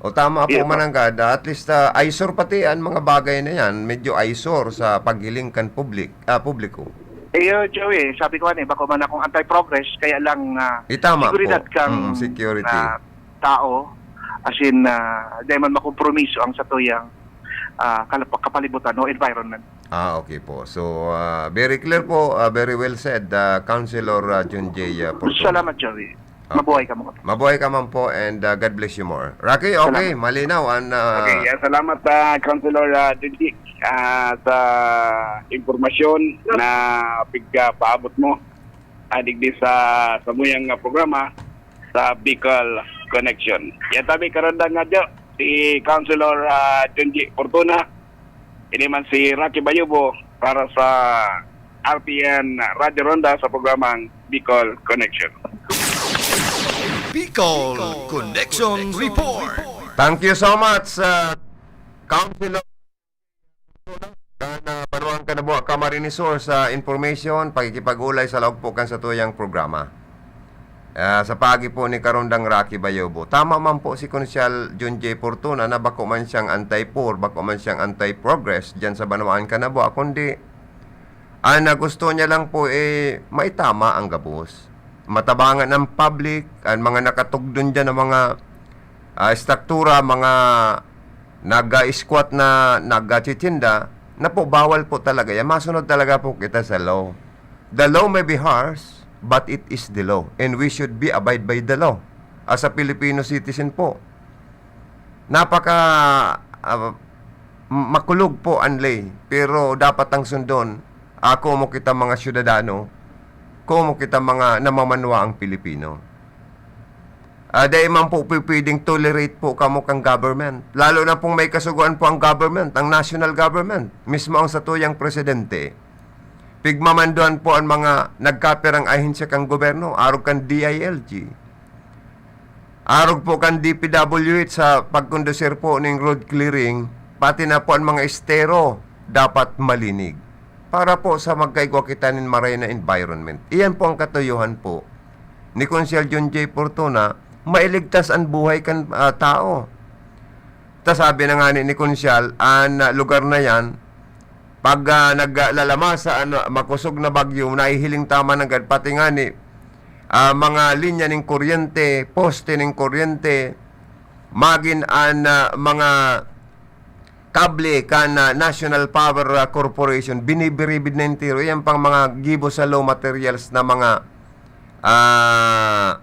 O, tama po, Iyo po. Mananggad. Ah, at least, ah, eyesore pati ang mga bagay na yan. Medyo eyesore sa paghiling kan public, ah, publiko. Iyo, Joey, sabi ko nga ni, bako man akong anti-progress, kaya lang, ah, Eh, tama seguridad po. kang, Mm, security. ah, tao, as in, ah, di man makompromiso ang satuyang, ah, kalap-, kapalibutan o environment. Ah, okay po. So, ah, very clear po, ah, very well said, ah, Councilor, ah, Junjay, ah, Fortuna. Salamat, Joey. Okay. Mabuhay ka mo. Mabuhay ka man po and, ah, God bless you more. Rocky, okay, Salamat. malinaw ang, ah, Okay, ah, salamat, ah, Councilor, ah, Junjay, ah, sa impormasyon na pigpaabot mo, ah, digdi sa samuyang, ah, programa sa Bicol Connection. Yan tabi, karandang nga dyo, si Councilor, ah, Junjay Fortuna, ini man si Rocky Bayubo para sa R T N Radyo Ronda sa programang Bicol Connection. Bicol Connection Report. Thank you so much, uh, Councilor kan, uh, Banwaan Kanaboa, Camarines Sur, sa information, pakikipag-ulay sa laog po kan satuyang programa. Ah, sa paagi po ni Karondang Rocky Bayobo. Tama man po si Konsyal Junjay Fortuna na bako man siyang anti-poor, bako man siyang anti-progress diyan sa Banwaan Kanaboa, kundi Ang gusto niya lang po, eh, maitama ang gabos. Matabangan ang public, ang mga nakatugdon diyan ng mga, ah, estruktura, mga nag-a-squat na nagtititinda, na po bawal po talaga yan. Masunod talaga po kita sa law. The law may be harsh, but it is the law. And we should be abide by the law. As a Filipino citizen po, napaka, ah, makulog po ang ley, pero dapat ang sundon, ah, komo kita mga syudadano, komo kita mga namamanwa ang Pilipino. Ah, dai man po pi-, pwedeng tolerate po kamo kan government. Lalo na pong may kasugoan po ang government, ang national government, mismo ang satuyang presidente. Pigmamanduan po ang mga nagkapirang ahensya kan gobyerno, arog kan D I L G. Arog po kan D P W H sa pagkondusir po ning road clearing, pati na po ang mga estero dapat malinig. Para po sa magkaigwa kita nin maray na environment. Iyan po ang katuyuhan po ni Konsehal John J Fortuna, mailigtas ang buhay kan, ah, tao. Ta sabi na nga ni, ni Konsehal, ang, ah, lugar na yan, pag, ah, naglalamasa, ano, makosog na bagyo, nahihiling ta man nanggad, pati nga ni, ah, mga linya ning kuryente, poste ning kuryente, magin an, ah, mga kable kan, ah, National Power, ah, Corporation, binibiribid na entero. Iyan pang mga gibo sa low materials na mga, ah,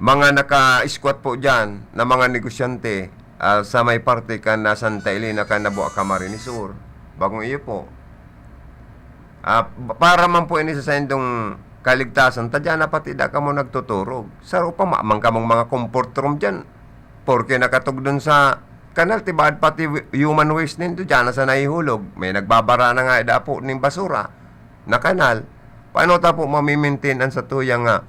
mga naka-squat po diyan na mga negosyante, ah, sa may parte kan, ah, Santa Elena, kan Nabua, Camarines Sur. Bagong iyo po. Ah, para man po ini sa saindong kaligtasan, ta diyan na pati da kamo nagtuturog. Saro pa, ma-, man kamong mga comfort room diyan. Porke nakatugdon sa kanal, tibaad pati wi-, human waste nindo diyan na sa nahihulog. May nagbabara na nga, eh, dapo ning basura na kanal. Paano ta po mamimintin an satuyang, ah,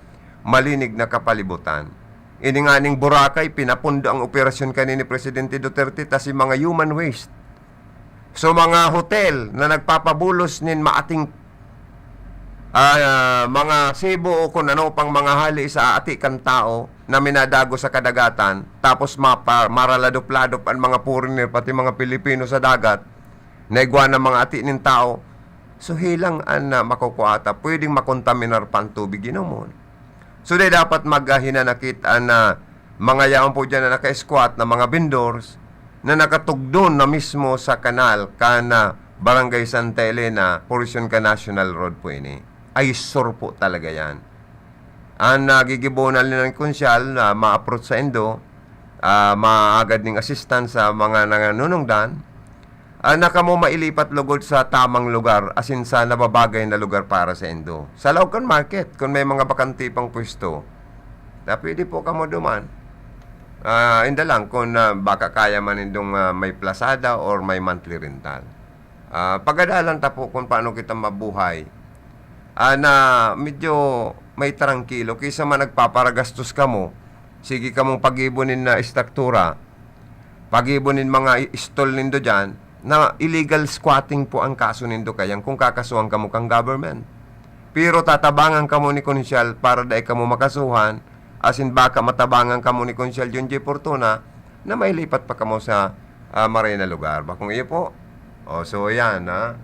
malinig na kapalibutan? Ini nga ning Boracay, pinapundo ang operasyon kanini Presidente Duterte, ta si mga human waste. So, mga hotel na nagpapabulos nin maating, ah, mga sibo o kung ano pang mga hali sa ati kan tao na minadago sa kadagatan, tapos mapa-, maraladop-ladop ang mga foreigner, pati mga Pilipino sa dagat, na igwa ng mga ati nin tao, so hilang an, ah, makukuha ta, pwedeng makontaminar pa ang tubig inomon. So, dai dapat maghinanakit an, ah, mga yaon po diyan na naka-squat na mga vendors na nakatugdon na mismo sa kanal kan, ah, Barangay Santa Elena, portion kan National Road po ini. Eyesore po talaga yan. An nagigibonan ni Konsehal na ma-approach saindo, ah, maagad ning assistance sa mga nanganunungdan, ah, na kamo mailipat lugod sa tamang lugar, asin sa nababagay na lugar para saindo. Sa laog kan market, kun may mga bakante pang pwesto, na pwede po kamo duman. Ah, inda lang kun, ah, baka kaya man nindong, ah, may plasada or may monthly rental. Ah, pagadalan ta po kung paano kita mabuhay, ah, na medyo may trangkilo. Kaysa man nagpaparagastos kamo, sige kamong pag-ibo nin, ah, estruktura, pag-ibo nin mga i-, stall nindo diyan, na illegal squatting po ang kaso nindo kayan kung kakasuhan kamo kan government. Pero tatabangan kamo ni Konsehal para dai kamo makasuhan, asin baka matabangan kamo ni Konsehal Junjay Fortuna na mailipat pa kamo sa, ah, maray na lugar. Bakong iyo po? O, so yan, ha?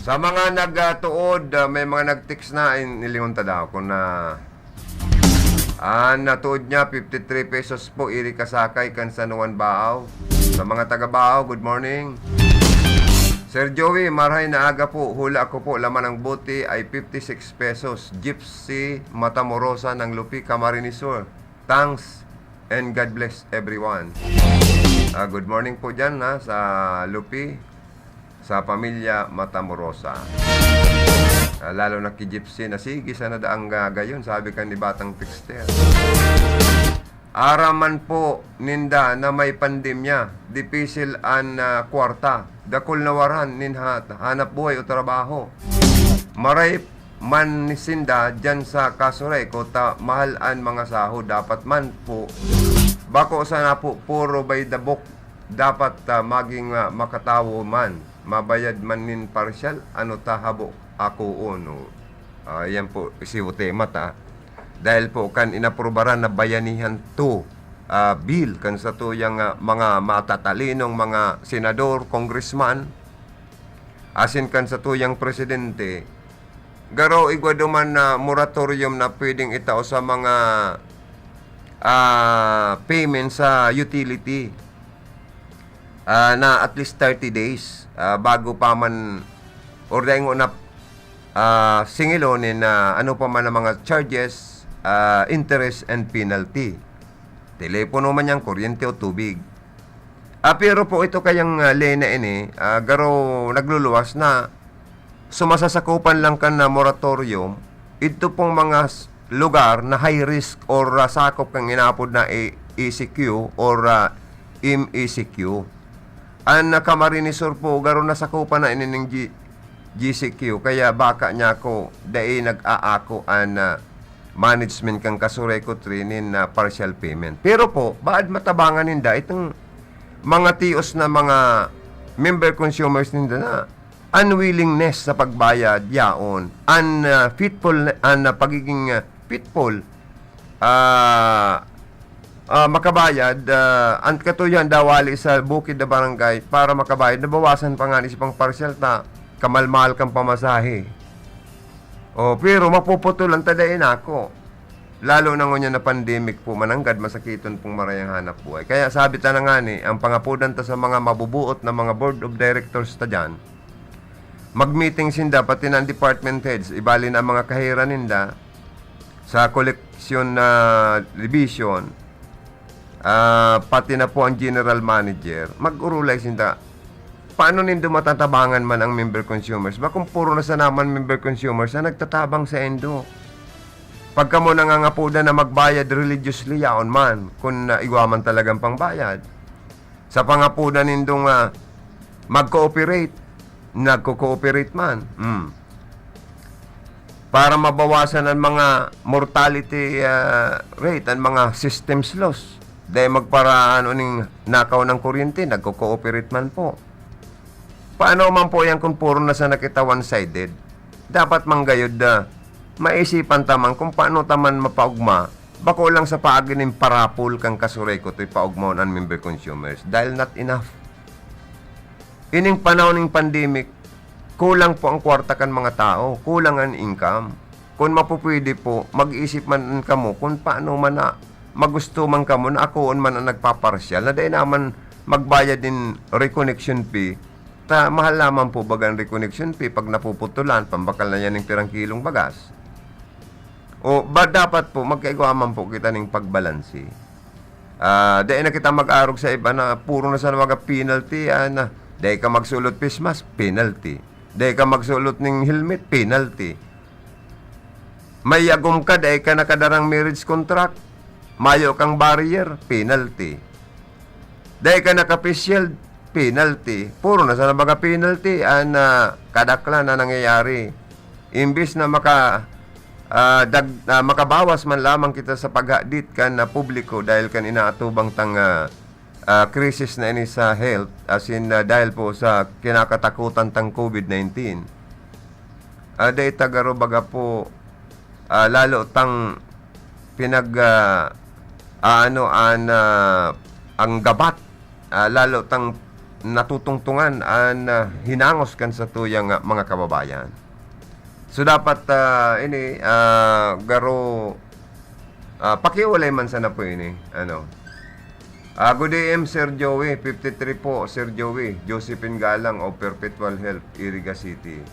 Sa mga nagtuod, ah, may mga nag-text na, in-, ilingon ta daw kung na, ah, natuod niya, fifty-three pesos po, iri kasakay kan San Juan, Baao. Sa mga taga Baao, good morning. Sir Joey, marhay na aga po. Hula ko po, laman ng bote ay fifty-six pesos. Gypsy Matamorosa ng Lupi, Camarines Sur. Thanks and God bless everyone. Ah, good morning po dyan, ha, sa Lupi, sa pamilya Matamorosa. Ah, lalo na ki Gypsy na, "Sige, sana daang ga-, gayon," sabi kan ni Batang Texter. Aram man po ninda na may pandemya, dipisil an, ah, kwarta, dakul na waran nin ha-, hanap buhay o trabaho. Maray man sinda diyan sa Kasuray, kota mahal an mga sahod. Dapat man po, bako sana po puro by the book. Dapat, ah, maging, ah, makatawo man. Mabayad man nin parsyal, ano ta habo akoon, o. Ah, yan po, si Utema ta. Dahil po kan inaprubaran na Bayanihan two, ah, bill kan satuyang, ah, mga matatalinong mga senador, congressman, asin kan satuyang presidente, garo igwa duman na moratorium na pwedeng itao sa mga, ah, payment sa utility, ah, na at least thirty days, ah, bago pa man or dai ngona, ah, singilon nin, ah, ano pa man ang mga charges, ah, interest and penalty. Telepono man yan, kuryente o tubig. Ah, pero po ito kayang, ah, ley na ini, ah, garo nagluluwas na. So, masasakupan lang kan na moratorium, ito pong mga s-, lugar na high risk or, ah, sakop kan inaapod na E-, E C Q or, ah, M E C Q. An, ah, Camarines Sur po, garo nasakupan na ini ning G-, G C Q. Kaya baka niya ako, dai nag-aako an, ah, management kan Casureco three nin, ah, partial payment. Pero po, baad matabangan ninda itong mga tios na mga member consumers ninda na unwillingness sa pagbayad yaon, an, ah, fitful, an, ah, pagiging, ah, fitful, ah, ah, makabayad, ah, an katuyohan daw wali sa bukid na barangay para makabayad, nabawasan pa ngani sa pang-partial ta, kamalmahal kan pamasahe. Oh, pero mapuputulan ta dai nako. Lalo na ngunyan na pandemic po, mananggad masakiton pong maray ang hanap buhay. Kaya sabi ta na ngani, ang pangapodan ta sa mga mabubuot na mga board of directors ta diyan, mag-meeting sinda, pati na ang department heads, ibali na ang mga kahira ninda sa collection na division, ah, pati na po ang general manager, mag-urulay sinda. Paano nindo matatabangan man ang member consumers? Ba kung puro na sana man member consumers ang nagtatabang saindo? Pag kamo nangangapodan na magbayad religiously, yaon man, kun, ah, igwa man talagang pangbayad. Sa pangapodan nindong, ah, mag-cooperate, nagko-cooperate man. Hmm. Para mabawasan ang mga mortality, ah, rate, ang mga systems loss. Dahil magpara-, ano, ning nakaw ng kuryente, nagko-cooperate man po. Paano man po yan kung puro na sana kita one-sided? Dapat manggayod na maisipan ta man kung paano ta man mapaogma, bako lang sa paagi nin parapol kan Casureco to'y paogmahon an member consumers, dahil not enough. Ining panahon ning pandemic, kulang po ang kwarta kan mga tao, kulang an income. Kun mapupwede po, mag-isip man kamo kun paano man na magusto man kamo na akoon man an nagpaparsyal na dai naman magbayad nin reconnection fee, ta mahal naman po baga an reconnection fee pag napuputulan, pambakal na yan ning pirang kilong bagas. O ba dapat po magkaigwa man po kita ning pagbalanse? Ah, dai na kita mag-arog sa iba na puro na sana mga penalty, ah, na dai ka magsulot face mask, penalty. Dai ka magsulot ning helmet, penalty. May agom ka, dai ka nakadarang marriage contract, mayo kang barrier, penalty. Dai ka naka-face shield, penalty. Puro na sana baga penalty an, ah, kadaklan na nangyayari. Imbis na maka-, ah, dag-, ah, makabawas man lamang kita sa paghadit kan, ah, publiko dahil kan inaatubang tang, ah, ah, krisis na ini sa health, as in, ah, dahil po sa kinakatakutan tang COVID nineteen. Ah, dai ta garo baga po, ah, lalo tang pinag-, ah, ah, ano, an, ah, ang gabat, ah, lalo tang natutungtungan an, ah, hinangos kan satuyang, ah, mga kababayan. So, dapat, ah, ini, ah, garo, ah, pakiulay man sana po ini, ano. Ah, good A M, Sir Joey, fifty-three po, Sir Joey, Josephine Galang of Perpetual Health, Iriga City.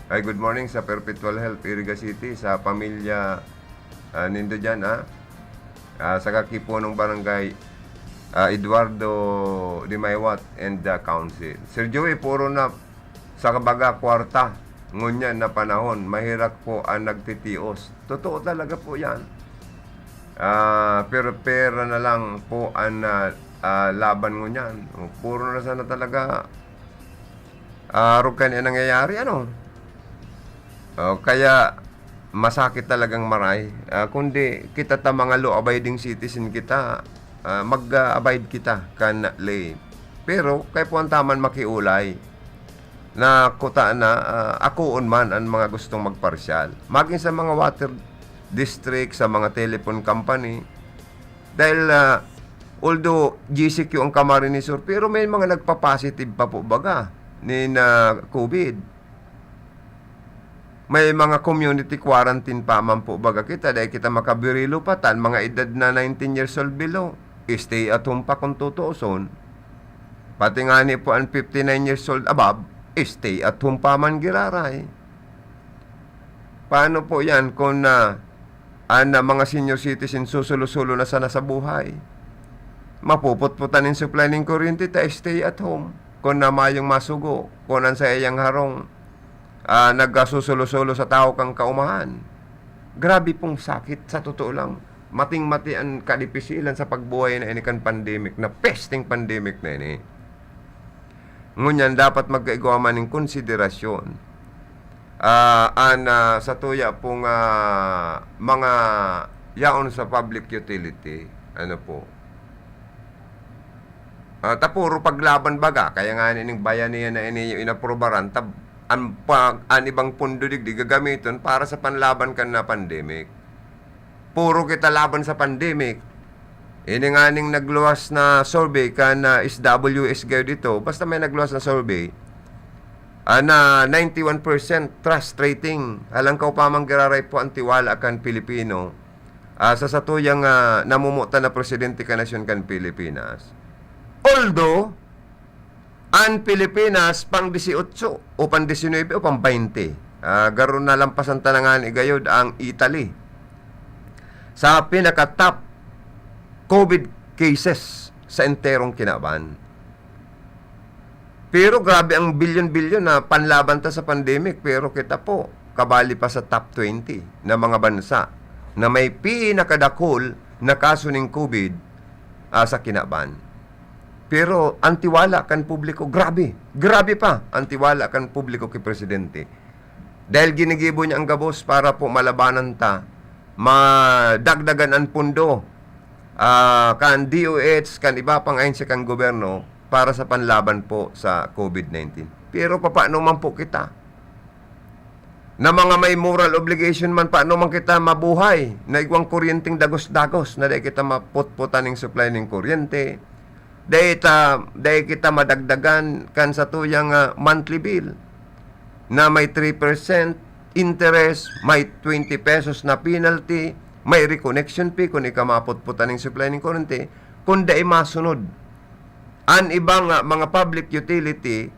Ay, good morning sa Perpetual Health, Iriga City, sa pamilya, ah, nindo dyan, ah. Ah, sa Kakipunong Barangay, ah, Eduardo de Maywat and the Council. Sir Joey, puro na sa kabaga kwarta. Ngunyan na panahon, mahirap po ang nagtitios. Totoo talaga po yan. Ah, pero pera na lang po ang, ah, ah, laban ngunyan. O, puro na sana talaga, ah, arog kan nangyayari, ano? O, kaya masakit talagang maray. Ah, kundi kita ta mga law-abiding citizen kita, ah, mag-abide kita kan ley. Pero kaya po ang taman makiulay na kuta na, ah, akoon man ang mga gustong magparsyal. Maging sa mga water district, sa mga telephone company. Dahil, ah, Although G C Q ang Camarines Sur, pero may mga nagpa-positive pa po baga nin, ah, COVID. May mga community quarantine pa man po baga kita, dai kita makabirilo pa, ta an mga edad na nineteen years old below, stay at home pa kun tutuoson. Pati ngani po an fifty-nine years old above, stay at home pa man giraray. Paano po yan kung, ah, an, ah, mga senior citizen susulo-sulo na sana sa buhay? Mapuputputan nin supply nin kuryente ta stay at home. Kun na mayong masugo, kun an saiyang harong, ah, nagkasusulo-sulo sa tahaw kan kaumahan. Grabe pong sakit, sa totoo lang. Mating-mati an kadipisilan sa pagbuhay na ini kan pandemic, na pesting pandemic na ini. Ngunyan, dapat magkaigwa man nin konsiderasyon, ah, an, ah, satuya pong, ah, mga yaon sa public utility, ano po, ah, ta puro paglaban baga, kaya nga ning bayanihan na ini inaprubaran, tab-, an pag-, an ibang pondo digdi gagamiton para sa panlaban kan na pandemic. Puro kita laban sa pandemic. Ini nganing nagluwas na survey kan, ah, S W S gayod ito, basta may nagluwas na survey, ah, na ninety-one percent trust rating. Alangkaw pa man giraray po an tiwala kan Pilipino, ah, sa satuyang, ah, namumutan na presidente kan nasyon kan Pilipinas. Although, an Pilipinas pang dieciocho o pang diecinuebe o pang baynte. Ah, garo nalampasan ta na ngani gayod ang Italy sa pinaka-top COVID cases sa enterong kinaban. Pero grabe ang bilyon-bilyon na panlaban ta sa pandemic, pero kita po, kabali pa sa top twenty na mga bansa na may pinakadakul na kaso ning COVID, ah, sa kinaban. Pero ang tiwala kan publiko, grabe. Grabe pa ang tiwala kan publiko ki Presidente. Dahil ginigibo niya ang gabos para po malabanan ta, madagdagan an pondo, ah, kan D O H, kan iba pang ahensya kan gobyerno para sa panlaban po sa COVID nineteen. Pero papaano man po kita? Na mga may moral obligation man, paano man kita mabuhay na igwang kuryenteng dagos-dagos na dai kita maputputan ning supply ning kuryente, dai ta, dai kita madagdagan kan satuyang, ah, monthly bill na may three percent interest, may twenty pesos na penalty, may reconnection fee kun ika maputputan ning supply ning kuryente, kun dai masunod an ibang, ah, mga public utility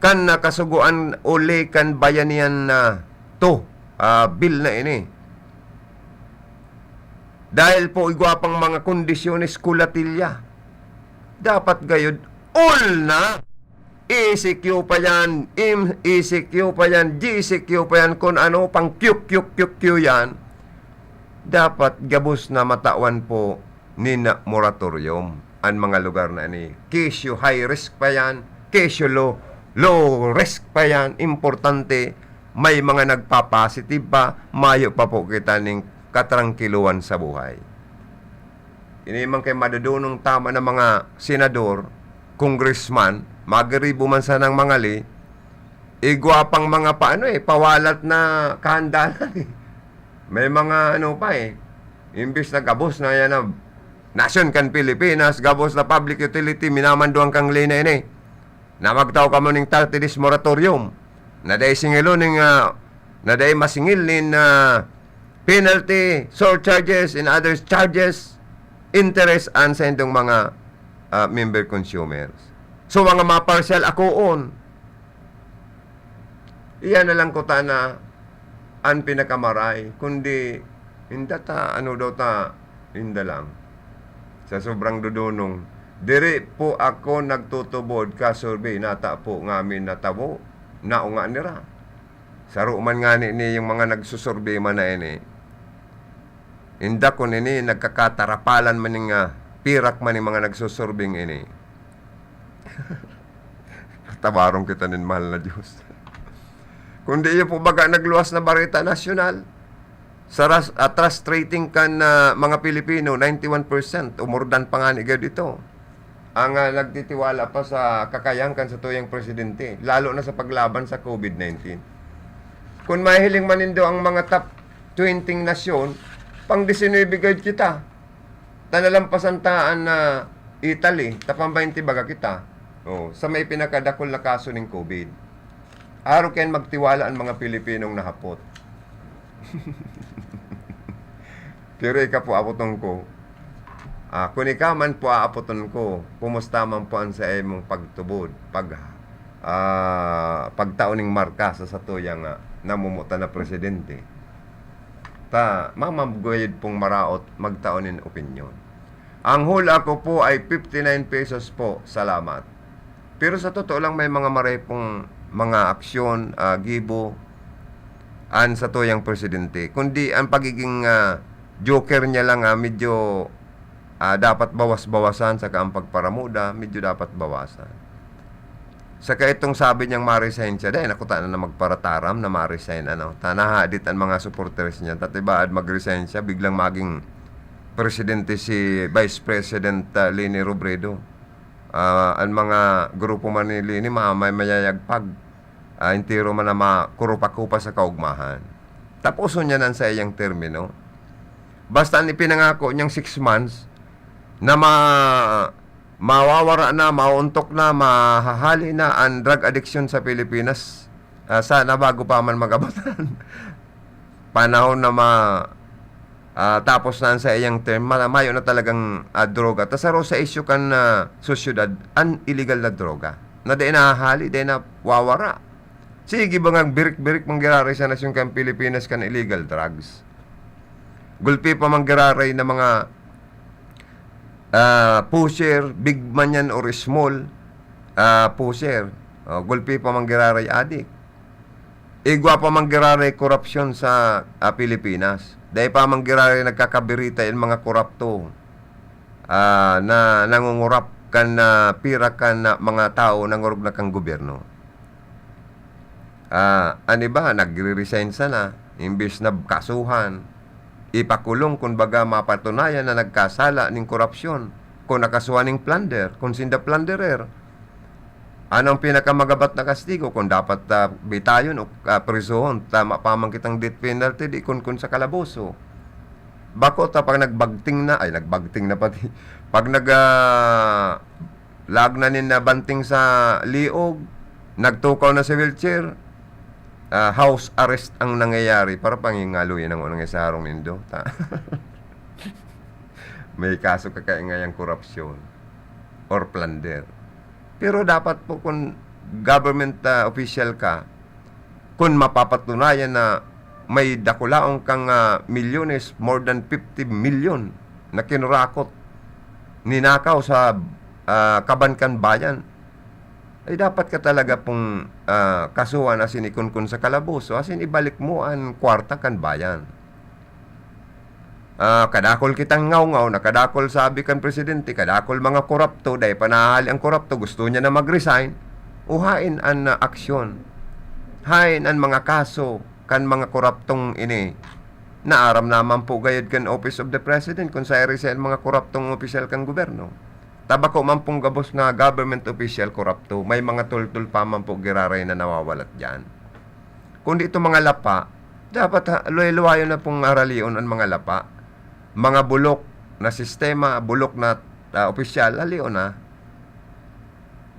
kan nakasugoan uli kan bayanihan na to, ah, bill na ini. Dahil po igwa pang mga kondisyones kulatilya. Dapat gayod, all na. E C Q pa yan, im-, E C Q pa yan, G C Q pa yan, kung ano pang Q, Q, Q, Q yan. Dapat gabos na matawan po nin moratorium an mga lugar na ini. Kesyo high risk pa yan, kesyo low, low risk pa yan, importante, may mga nagpa-positive pa, mayo pa po kita ning katrangkiluhan sa buhay. Ini man kay madudunong tama na mga senador, congressman, magiribo man sanang mangali, igwa pang mga paano eh, pawalat na kahandanan eh. May mga ano pa eh, imbis na gabos na yan na nasyon kan Pilipinas, gabos na public utility, minamanduan kang lina ini. Na magtao kamo ning thirty days moratorium. Na dai singilon ning, ah, na dai masingil nin, ah, penalty, surcharges, and other charges, interest an sa indong mga, ah, member consumers. So, mga maparsyal, akoon. Iyan na lang kuta na an pinakamaray, kundi inda ta, ano daw ta, inda lang. Sa sobrang dudunong, diri po ako nagtutubod ka survey, nata po ngamin natabo, naunga nira. Saro man ngani ni yung mga nagsusurvey man na ini. Inda ko nini, nagkakatarapalan man ning, ah, pirak man ning mga nagsusurbing ini. Tabaron kita nin mahal na Diyos. Kundi iyo po baga nagluwas na bareta nasyonal. Sa ras-, ah, trust rating kan, ah, mga Pilipino, ninety-one percent, umurdan pa nga ni gayod ito. Ang, ah, nagtitiwala pa sa kakayahan kan satuyang presidente, lalo na sa paglaban sa COVID nineteen. Kung mahiling man nindo ang mga top twenty nasyon, pang diecinuebe gayod kita. Ta nalampasan ta an, ah, Italy, tapang baynte baga kita. Oh, sa may pinakadakul na kaso ning COVID. Arog kayan magtiwala an mga Pilipinong nahapot. Pero ika po, apoton ko. Ah, kun ika man po, aapoton ko, kumusta man po an saimong pagtubod, pag, ah, pagtao ning marka sa satuyang, ah, namumutan na presidente? Ta, mamamguyod pong maraot magtao nin opinyon. Ang hula ko po ay fifty nine pesos po. Salamat. Pero sa totoo lang, may mga marepong mga aksyon, ah, gibo an satuyang presidente. Kundi ang pagiging, ah, joker niya lang, ah, medyo, ah, dapat bawas-bawasan, saka ang pagparamuda, medyo dapat bawasan. Saka itong sabi niyang ma-resign siya, dai na kuta na magparataram na ma-resign, ano. Ta nahadit an mga supporters niya. Tatibaad mag-resign siya, biglang maging presidente si Vice President, ah, Leni Robredo. Ah, an mga grupo man ni Leni, ma-, may mayayagpag. Ah, entero man na makurupa-kupa sa kaugmahan. Taposon niya na an saiyang termino. Basta an ipinangako niyang six months na ma-, mawawara na, maoontok na, mahahali na an drug addiction sa Pilipinas, ah, sana bago pa man mag-abot an panahon na ma-, ah, tapos na an saiyang term, ma-, mayo na talagang, ah, droga. Ta saro sa isyu kan, ah, sosyedad, an illegal na droga na dai nahahali, dai nawawara. Sige ba ngang birik-birik manggiraray sa nasyon kan Pilipinas kan illegal drugs? Gulpi pa manggiraray na mga, ah, pusher, big man yan or small, ah, pusher. O, gulpi pa manggiraray adik. Igwa pa manggiraray korapsyon sa, ah, Pilipinas. Dai pa manggiraray nagkakabirita yung mga korapto, ah, na nangungurap kan, ah, pira kan, ah, mga tao nangurog na kan gobyerno. Ah, an iba, nagre-resign sana, imbes na kasuhan, ipakulong, kun baga, mapatunayan na nagkasala nin korapsyon, kun nakasuhan nin plunder, kun sinda plunderer. Ano ang pinakamagabat na kastigo? Kun dapat, ah, bitayon o, ah, prisohon, tama pa man kitang death penalty, di kun, kun sa kalaboso. Bako ta pag nagbagting na, ay, nagbagting na pati. Pag nag, ah, laag na nin, ah, banting sa liog, nagtukaw na sa wheelchair, ah, house arrest ang nangyayari. Para pangingaloy na ngona sa harong nindo. Ta-, may kaso ka kaya ngayang korupsyon or plunder. Pero dapat po, kung government, ah, official ka, kung mapapatunayan na may dakulaon kang, ah, milyones, more than fifty million na kinurakot, ninakaw sa, ah, kaban kan bayan, ay dapat ka talaga pong, ah, kasuhan asin ikunkun sa kalaboso, asin ibalik mo an kwarta kan bayan. Ah, kadakul kitang ngawngawon, kadakul sabi kan presidente, kadakul mga korupto, dai pa nahahali ang korupto, gusto niya na mag-resign. O haen an, ah, aksyon? Haen an mga kaso kan mga koruptong ini? Naaram naman po gayod kan Office of the President kun siring sa mga koruptong opisyal kan gobyerno. Ta bako man pong gabos na government official korupto, may mga tultol pa man po giraray na nawawalat diyan. Kundi itong mga lapa, dapat ha, luway-luwayon na pong aralion an mga lapa. Mga bulok na sistema, bulok na, ah, opisyal, halion na.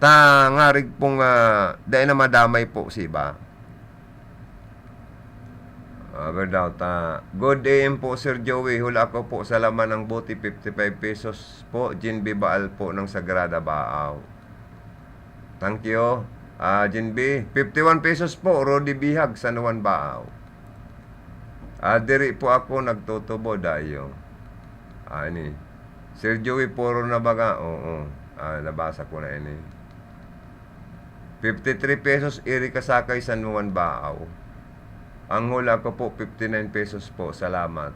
Ta ngarig pong, ah, dai na madamay po si iba. Ah, verdad, ta. Good A M po, Sir Joey. Hula ko po sa laman ng bote, fifty-five pesos po. Jinbi Baal po ng Sagrada Baao. Thank you. Ah, Jinbi, fifty-one pesos po, Rudy Bihag, San Juan Baao. Ah, diri po ako nagtutubod, ayo. Ah, ini. Sir Joey, puro na baga? Oo. Ah, nabasa ko na ini. Fifty-three pesos, Iri Kasakay, San Juan Baao. Ang hula ko po, fifty-nine pesos po. Salamat.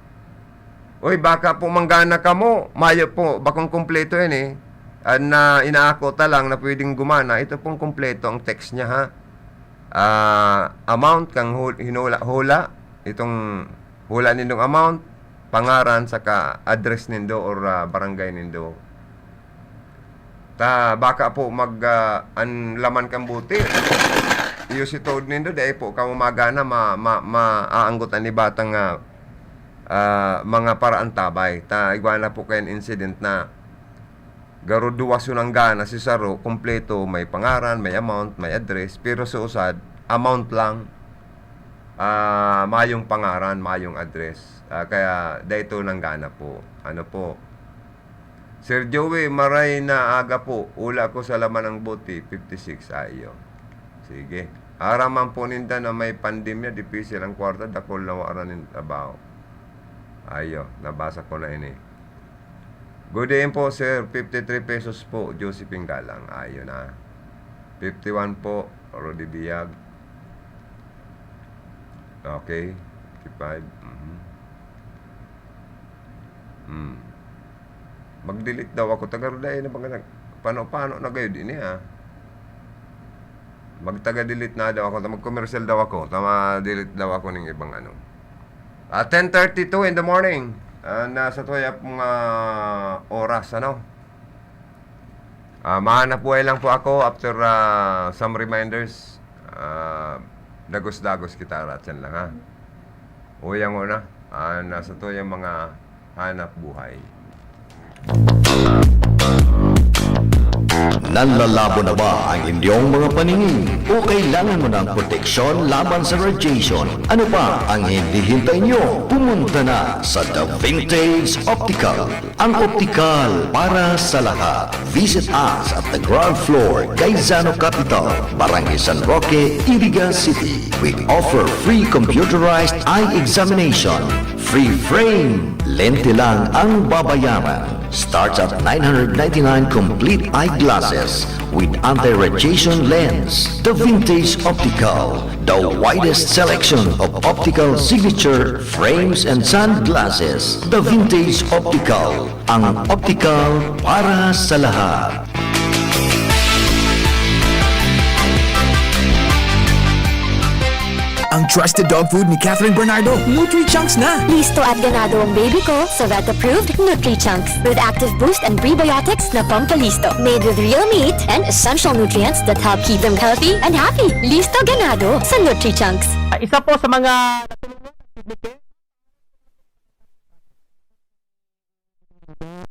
Uy, baka po manggana kamo. Mayo po, bakong kumpleto yan eh. An, ah, inaako ta lang na pwedeng gumana, ito pong kumpleto ang text niya, ha. Ah, amount kang hul-, hinula-hula, itong hula nindong amount, pangaran, saka address nindo or, ah, barangay nindo. Ta baka po mag, ah, an laman kan bote, iyo si tood nindo, dai po kamo magana ma-, ma-, maaanggot an iba tang, ah, ah, mga paraantabay. Ta igwa na po kayan incident na Garo duwa so nanggana, si saro, kompleto, may pangaran, may amount, may address, pero sa usad, amount lang, ah, mayong pangaran, mayong address. Ah, kaya dai ito nanggana po. Ano po? Sir Joey, maray na aga po. Ula ko sa laman ng bote, fifty-six. Ayo. Sige. Aram man po ninda na may pandemya, dipisil ang kwarta, dakul na wala nin trabaho. Ayo, nabasa ko na ini. Good day po, sir. Fifty-three pesos po, Josephine Galang. Ayo na. Fifty-one po, Rudy Biag. Okay. Fifty-five. Mhm. Hmm. Mag-delete daw ako. Taga Roda, eh, na baga nag-, pano-pano na gayud ini, ah. Magtaga-delete na daw ako. Mag-commercial daw ako. Tama, delete daw ako ning ibang ano. Ah, ten thirty-two in the morning. Ah, nasa tuya pong, ah, oras, ano? Ah, mahanap buhay lang po ako after, ah, some reminders. Ah, dagos-dagos kita, Ratchan lang, ha? Uy, ang una, ah, nasa to yung mga hanap buhay. Nanlalabo na ba ang inyong mga paningin? O kailangan mo ng proteksyon laban sa radiation? Ano pa ang hinihintay nyo? Pumunta na sa The Vintage Optical. Ang optikal para sa lahat. Visit us at the ground floor, Gaisano Capital, Barangay San Roque, Iriga City. We offer free computerized eye examination, free frame. Lente lang ang babayaran. Starts at nine hundred ninety-nine complete eyeglasses with anti-radiation lens. The Vintage Optical, the widest selection of optical signature frames and sunglasses. The Vintage Optical, ang optical para sa lahat. Ang trusted dog food ni Catherine Bernardo, Nutri-Chunks na! Listo at ganado ang baby ko sa vet-approved Nutri-Chunks with active boost and prebiotics na pampalisto. Made with real meat and essential nutrients that help keep them healthy and happy. Listo ganado sa Nutri-Chunks. Isa po sa mga natulungan ng kidney care.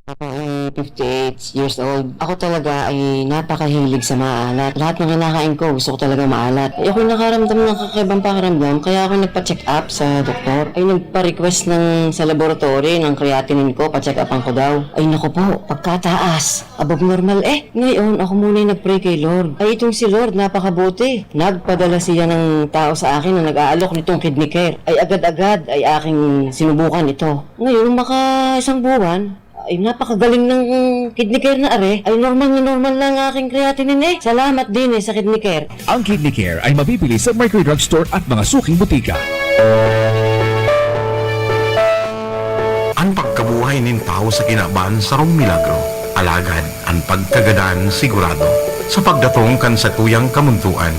Ako ay fifty-eight years old. Ako talaga ay napakahilig sa maalat. Lahat ng kinakain ko, gusto ko talaga maalat. Ay ako'y nakaramdam ng kakaibang pakiramdam, kaya ako nagpa-check up sa doktor. Ay nagpa-request ng, sa laboratory ng creatinine ko, pa-check upan ko daw. Ay naku po, pagkataas. Above normal eh. Ngayon, ako muna yung nag-pray kay Lord. Ay itong si Lord, napakabuti. Nagpadala siya ng tao sa akin na nag-aalok nitong kidney care. Ay agad-agad ay aking sinubukan ito. Ngayon, maka isang buwan, ay napakagaling ng kidney care na are. Ay normal na normal na ang aking creatinine eh. Salamat din eh sa kidney care. Ang Kidney Care ay mabibili sa Mercury Drug Store at mga suking butika. An pagkabuhay nin tawo sa kinaban sarong milagro, alagad an pagkagadan sigurado. Sa pagdatong kan satuyang kamuntoan,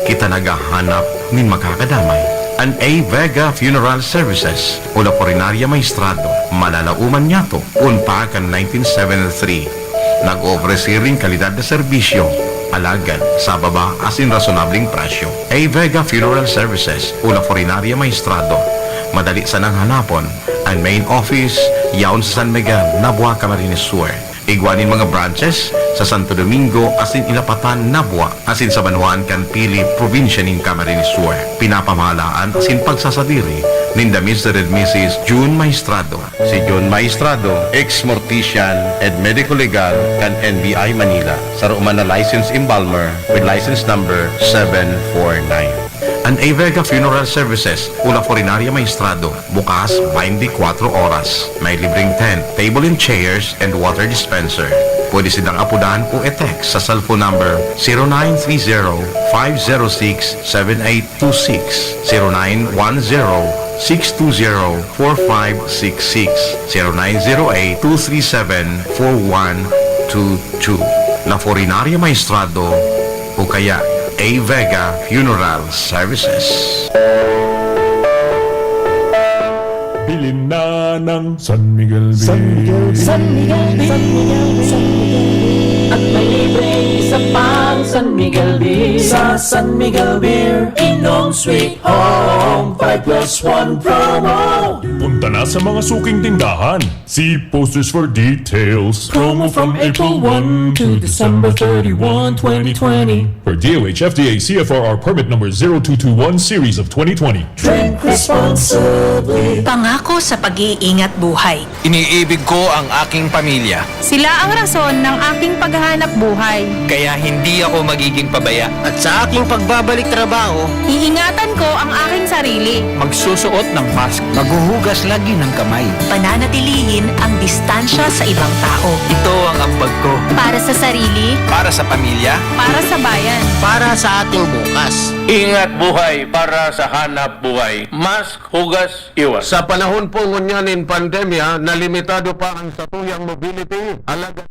kita naghahanap nin makakadamay. An A Vega Funeral Services o La Funeraria Maestrado, malalaoman niyato, poon pa kan nineteen seventy-three. Nag-oofrese nin kalidad na serbisyo, alagad sa baba asin rasonableng presyo. A Vega Funeral Services o La Funeraria Maestrado. Madali sanang hanapon. An main office yaon sa San Miguel, Nabua, Camarines Sur. Igwa nin mga branches sa Santo Domingo asin Ilapatan, Nabua, asin sa banwaan kan Pili, probinsya nin Camarines Sur. Pinapamahalaan asin pagsasadiri ninda Mister and Missus June Maestrado. Si June Maestrado, ex-mortician and medico-legal kan N B I Manila, saro man na licensed embalmer with license number seven four nine. An A Vega Funeral Services o La Funeraria Maestrado, bukas twenty-four oras. May libreng tent, table and chairs, and water dispenser. Pwede sindang apodan o i-text sa cellphone number zero nine three zero, five zero six, seven eight two six, zero nine one zero, six two zero, four five six six, zero nine zero eight, two three seven, four one two two. La Funeraria Maestrado o kaya A Vega Funeral Services. Bilin na ng San Miguel Beer. San Miguel Beer. San Miguel Beer. San Miguel Beer. At may libre isa pang San Miguel Beer. Sa San Miguel Beer, inom sweet home, five plus one promo. Punta na sa mga suking tindahan. See posters for details. Promo from April one to December thirty-one, twenty twenty. For D O H F D A C F R R permit number zero two two one series of twenty twenty. Drink responsibly. Pangako sa pag-iingat buhay. Iniibig ko ang aking pamilya. Sila ang rason ng aking paghahanap buhay. Kaya hindi ako magiging pabaya. At sa aking pagbabalik trabaho, iingatan ko ang aking sarili. Magsusuot ng mask. Maghuhugas lagi ng kamay. Pananatilihin ang distansya sa ibang tao. Ito ang ambag ko. Para sa sarili. Para sa pamilya. Para sa bayan. Para sa ating bukas. Ingat buhay para sa hanap buhay. Mask, hugas, iwas. Sa panahon po ngunyan nin pandemya na limitado pa ang satuyang mobility, alagad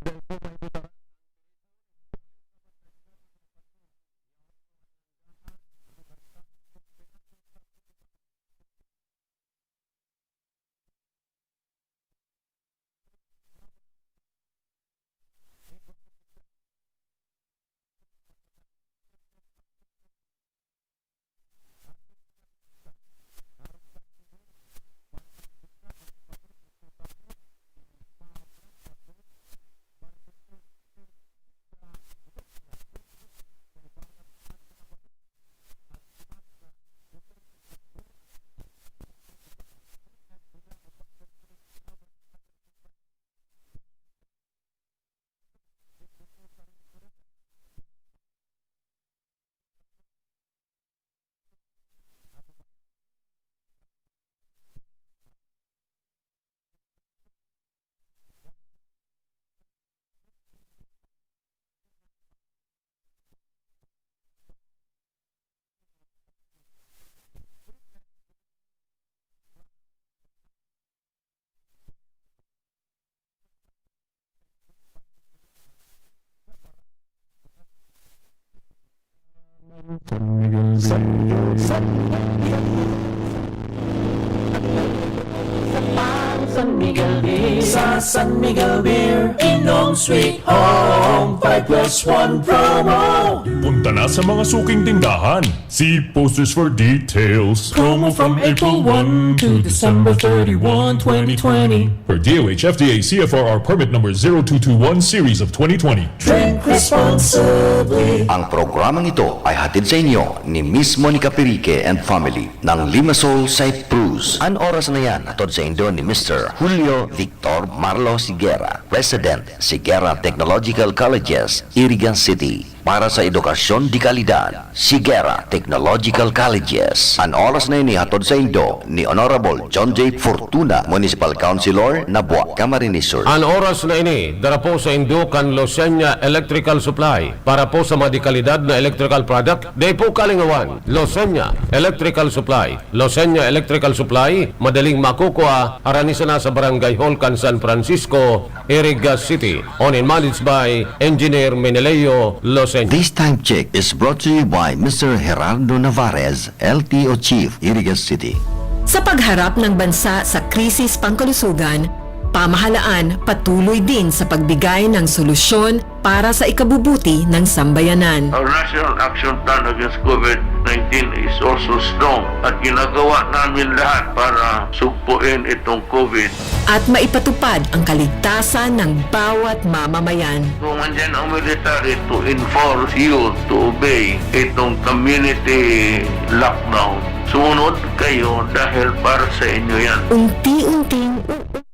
Sa San Miguel Beer, inom sweet home, five plus one promo. Punta na sa mga suking tindahan. See posters for details. Promo from April one to December thirty-one, twenty twenty. For D O H F D A C F R R permit number zero two two one series of twenty twenty. Drink responsibly. Ang programang ito ay hatid sa inyo ni Miss Monica Perique and family ng Limassol, Cyprus. An oras na yan, hatod sa indo ni Mister Julio Victor Marlo Sigera, President, Sigera Technological Colleges, Irigan City. Para sa edukasyon de kalidad, Sigera Technological Colleges. An oras na ini hatod sa indo ni Honorable John J Fortuna, Municipal Councilor, Nabua, Camarines Sur. An oras na ini, dara po sa indo kan Losenya Electrical Supply. Para po sa mga de kalidad na electrical product, di po kalingawan. Losenya Electrical Supply. Losenya Electrical Supply, madaling makukuha, harani sana sa Barangay Hall kan San Francisco, Iriga City. Owned and managed by Engineer Meneleo Losenya. This time check is brought to you by Mister Gerardo Navarez, L T O Chief, Iriga City. Sa pagharap ng bansa sa krisis pangkalusugan, pamahalaan patuloy din sa pagbigay ng solusyon para sa ikabubuti ng sambayanan. Our National Action Plan against COVID nineteen is also strong at ginagawa namin lahat para sugpuin itong COVID. At maipatupad ang kaligtasan ng bawat mamamayan. Kung andyan ang military to enforce you to obey itong community lockdown, sumunod kayo dahil para sa inyo yan. Unti-unting u-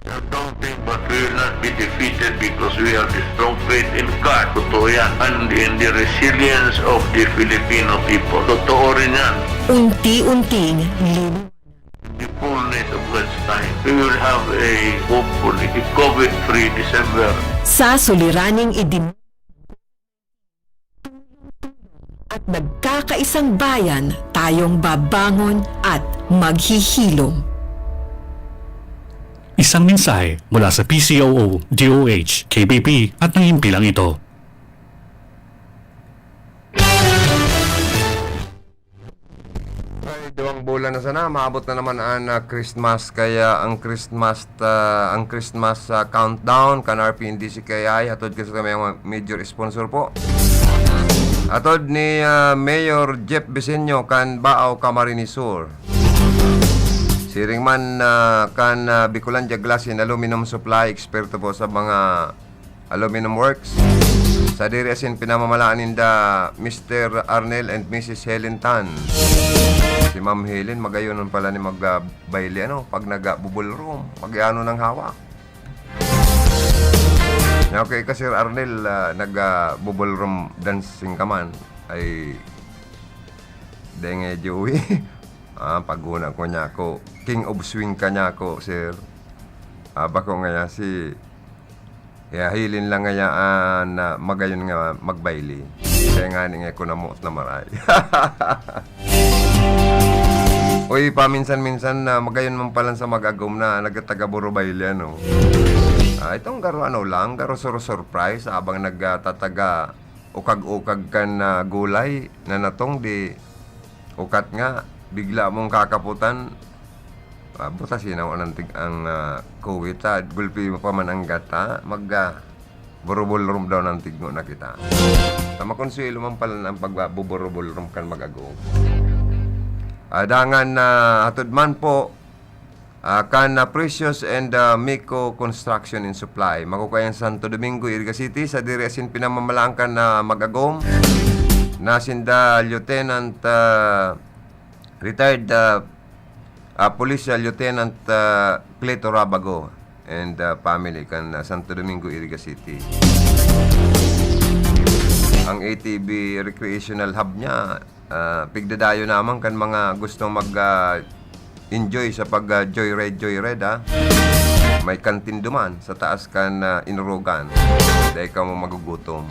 Daunting, but we will not be defeated because we have the strong faith in God. Totoo yan. And in the resilience of the Filipino people. Totoo rin yan. Unti-unting lin- In the fullness of God's time, we will have a, hopefully, a COVID-free December. Sa suliraning idim- at nagkakaisang bayan, tayong babangon at maghihilom. Isang mensahe mula sa P C O O, D O H, K B P at ng himpilang ito. Friday Ang bulan na sana, maabot na naman ang, ah, Christmas. Kaya ang Christmas, ah, ang Christmas, ah, countdown kan R P N D C K I, hatod ka sa mga major sponsor po. Hatod ni, ah, Mayor Jeff Bisenyo kan Baao, Camarines Sur. Siring man, ah, kan, ah, Bicolandia Glass and Aluminum Supply, eksperto po sa mga aluminum works. Sadiri asin pinamamalaan ninda Mister Arnel and Missus Helen Tan. Si Ma'am Helen, magayon pala ni mag, ah, baile, ano, pag nag, ah, bubulrom. Pag ano nang hawak. Okay, ka Sir Arnel, ah, nag, ah, bubulrom dancing ka man. Ay, denge, Joey. Ah, paguna ko niya ako. King of swing ka niya ako, sir. Ah, bako ngaya si, kaya hilin lang ngaya, ah, na magayon nga magbaili. Kaya nga ni nga ko namuot na maray. Uy, paminsan-minsan na magayon man palan sa mag-agom na nagtataga-buro baili, ano? Ah, itong garo ano lang, garo sur-, surprise, abang nagtataga ukag-ukag kan, ah, gulay na natong di ukat nga, bigla mong kakaputan. Ah, buta sinaw ang tig-, ang, ah, kuwit, ah, gulpi mo pa man ang gata, mag, ah, burubulrum daw ng tigno na kita. Sa makonsuelo man pala ang pagbuburubulrum kan mag-agom. Ah, dangan na hatod man po, ah, kan, ah, Precious and, ah, Miko Construction and Supply. Makukuha yan sa Santo Domingo, Iriga City, sa diri asin pinamamalaan kan, ah, mag-agom na sinda Lieutenant, ah, retired, ah, ah, Police, ah, Lieutenant, ah, Cleto Rabago and, ah, family kan, ah, Santo Domingo, Iriga City. Ang A T V recreational hub niya, ah, pigdadayo naman kan mga gustong mag, ah, enjoy sa pag, ah, joyride, joyride, ah. May kantin duman sa taas kan, ah, Inurugan. Dahil ka mo magugutom.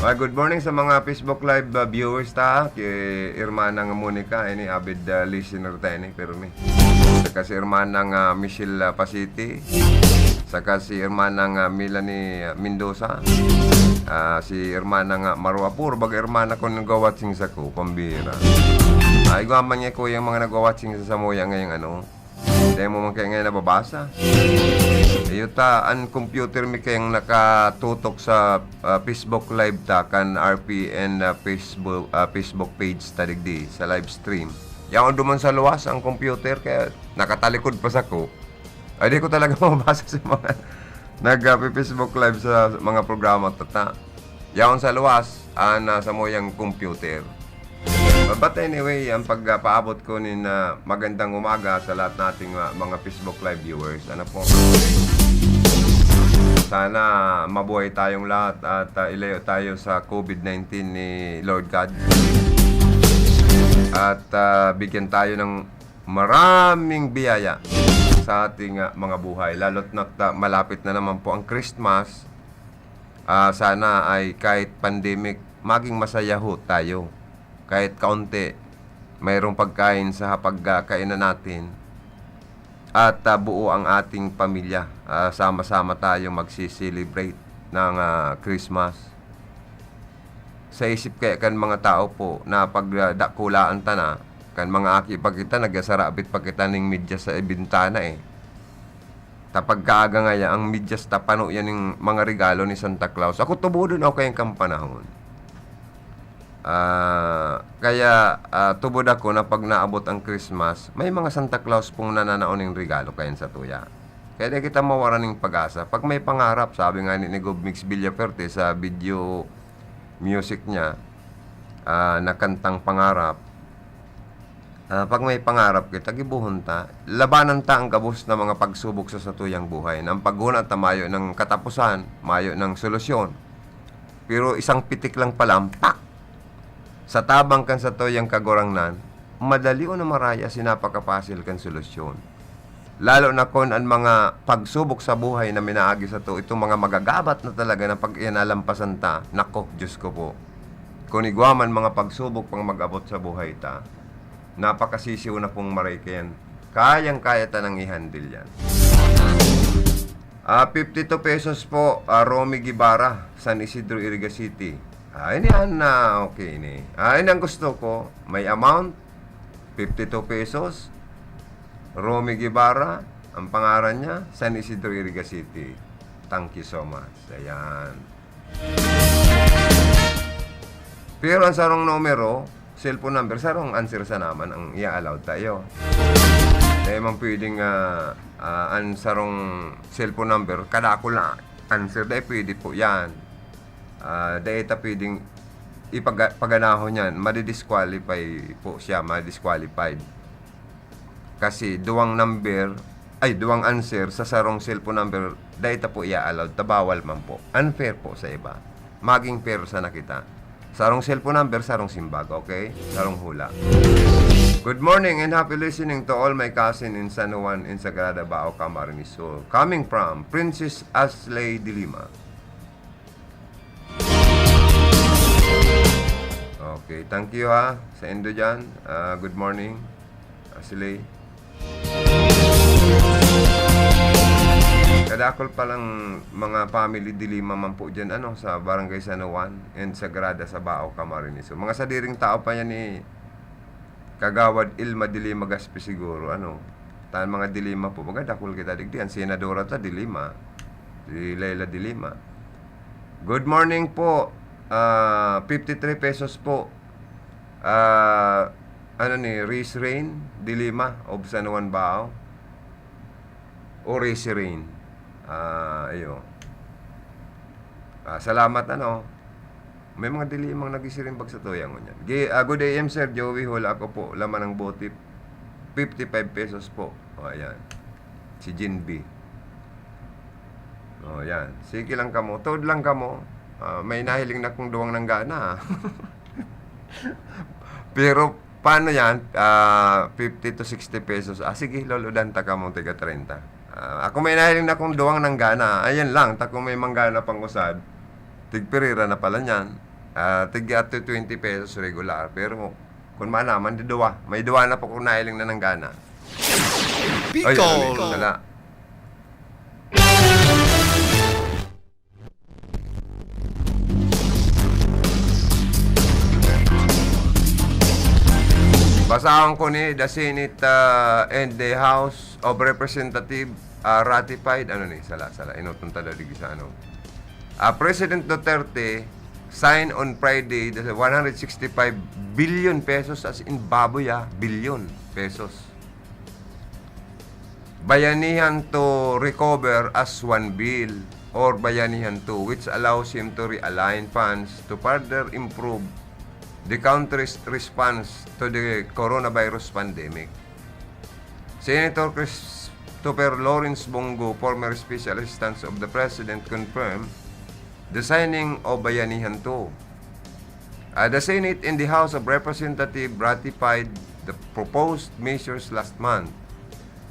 Ah, good morning sa mga Facebook Live, ah, viewers ta, ki Hermana nga Monica, ini avid, ah, listener ta ini, pero mi. Saka si Hermana nga Michelle, ah, Pasiti, saka si Hermana nga Melanie, ah, Mendoza, ah, si Hermana nga Maru Apur, baga hermana ko nagwawatsing sako, pambihira. Ay, igwa man niya ko yung mga nagwawatsing sa samuya ngayong ano, dahil mo man kaya ngayon nababasa. Iyo ta, ang computer mi kayang nakatutok sa, ah, Facebook Live ta, kan R P N, ah, Facebook, ah, Facebook page ta digdi, sa live stream. Yaon duman sa luwas ang computer, kaya nakatalikod pa sako. Ay, di ko talaga mababasa sa mga nag, ah, Facebook Live sa mga programa ta, ta. Yaon sa luwas, ah, nasa mo yung computer. But anyway, ang pagpaabot ko nin, ah, magandang umaga sa lahat nating, ah, mga Facebook Live viewers. Ano po? Sana mabuhay tayong lahat at, ah, ilayo tayo sa COVID nineteen ni Lord God. At, ah, bigyan tayo ng maraming biyaya sa ating, ah, mga buhay. Lalo't na, ah, malapit na naman po ang Christmas. Ah, sana ay kahit pandemic, maging masaya ho tayo. Kahit kaunti, mayroong pagkain sa hapag, ah, kainan natin. At, ah, buo ang ating pamilya. Ah, sama-sama tayo magse-celebrate ng, ah, Christmas. Sa isip kaya kan mga tao po na pag, ah, dakulaan ta na, kan mga aki pa kita, nagsasarabit pa kita ning medyas sa bintana, eh. Ta pagkaaga ngaya, ang medyas ta pano yan ning mga regalo ni Santa Claus. Ako, tubodon ako kayang kan panahon. Ah, kaya, ah, tubod ako na pag naabot ang Christmas, may mga Santa Claus pong nananaon ning regalo kayan sa tuya. Kaya di kita mawara ning pag-asa. Pag may pangarap, sabi nga ni, ni Gov Mix Villaferte sa video music niya, ah, na kantang Pangarap, ah, pag may pangarap kita, gibohon ta. Labanan ta ang gabos na mga pagsubok sa satuyang buhay, na ang paghuna ta mayo ng katapusan, mayo ng solusyon. Pero isang pitik lang pala, pak! Sa tabang kan satuyang Kagurangnan, madali o na maraya sinapakapasil kan solusyon. Lalo na kon an mga pagsubok sa buhay na minaagi sato, itong mga magagabat na talaga na pag iyan nalampasan ta, nako, Diyos ko po. Kon igwa man mga pagsubok pang mag-abot sa buhay ta, napakasisiw na pong maray kayan. Kayang-kaya ta nang i-handle yan. Ah, fifty-two pesos po, ah, Romy Guevara, San Isidro, Iriga City. Ah, ini an, ah, okay ini. Ah, ini ang gusto ko. May amount, fifty-two pesos. Romy Guevara, ang pangaran niya, San Isidro, Iriga City. Thank you so much. Ayan. Pero ang sarong numero, cellphone number, sarong answer sa naman ang i-allow tayo. Dahil man pwedeng, ah, ah, ang sarong cellphone number, kadakol na answer, dahil pwede po yan. Ah, dahil ta pwedeng ipaga-, paganahon yan, madidisqualify po siya, madisqualified. Kasi duwang number, ay, duwang answer sa sarong cellphone number, dahil ta po i-allowed, ta bawal man po. Unfair po sa iba. Maging fair sana kita. Sarong cellphone number, sarong simbag, okay? Sarong hula. Good morning and happy listening to all my cousin in San Juan in Sagrada Bao, Camarines Sur. Coming from Princess Ashley de Lima. Okay, thank you ha, sa indo dyan. Ah, good morning, Ashley. Kadakol palang mga family de Lima man po dyan, ano, sa Barangay San Juan and Sagrada sa Bao, Camarines Sur. Mga sadiring tao pa yan ni Kagawad Ilma de Lima Gaspi siguro, ano. Tan mga de Lima po, baga dakol kita digdi. Ang senadora ta, de Lima. Si Leila de Lima. Good morning po. Ah, fifty-three pesos po. Ah, ano ni, Riz Rain de Lima of San Juan Bao. O Riz Rain. Ah, ayo. Ah, salamat, ano. May mga de Limang nagisiring bag sa tuya ngunyan. Gi-, ah, good A M, Sir Joey Hol. Ako po, laman ng bote, fifty-five pesos po. O, ayan. Si Jin B. O, yan. Sige lang kamo. Tuod lang kamo. Ah, may nahiling na kong duwang nanggana, ah. Pero, paano yan? Ah, fifty to sixty pesos. Ah, sige, lolodan ta kamong tiga treinta. Ah, ako may nahiling na kong duwang nanggana. Ayan lang, ta kung may manggana pang usad, tigpirira na pala niyan. Ah, tig up to twenty pesos regular. Pero, kung manaman, di duwa. May duwa na po kung nahiling na nanggana. Ay, Bicol! Ano, sala. Basahon ko ni, the Senate, ah, and the House of Representative, ah, ratified, ano ni, sala, sala, inutong ta daw digdi sa ano. Ah, President Duterte signed on Friday the one hundred sixty-five billion pesos, as in baboy, ah, billion pesos. Bayanihan two recover as one bill, or Bayanihan two, which allows him to realign funds to further improve the country's response to the coronavirus pandemic. Senator Christopher Lawrence Bong Go, former special assistant of the president, confirmed the signing of Bayanihan two. Uh, the Senate and the House of Representatives ratified the proposed measures last month.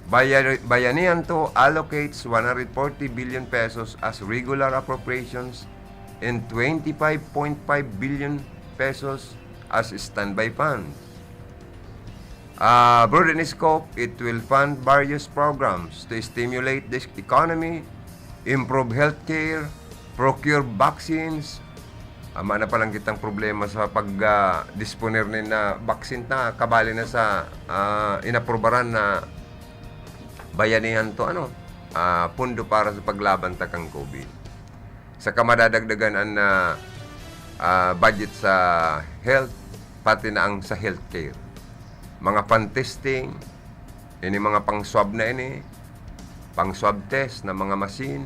Baya-, Bayanihan two allocates one hundred forty billion pesos as regular appropriations and twenty-five point five billion pesos as standby funds. Ah, broad in scope, it will fund various programs to stimulate the economy, improve healthcare, procure vaccines. Ama na palang kitang problema sa pag, ah, disponer nin na vaccine na kabali na sa, ah, inaprubaran na Bayanihan two, ano, ah, pondo para sa paglaban ta kan COVID. Saka madadagdagan an, ah, ah, budget sa health, pati na ang sa healthcare. Mga pan testing, ini mga pang swab na ini, pang swab test na mga machine,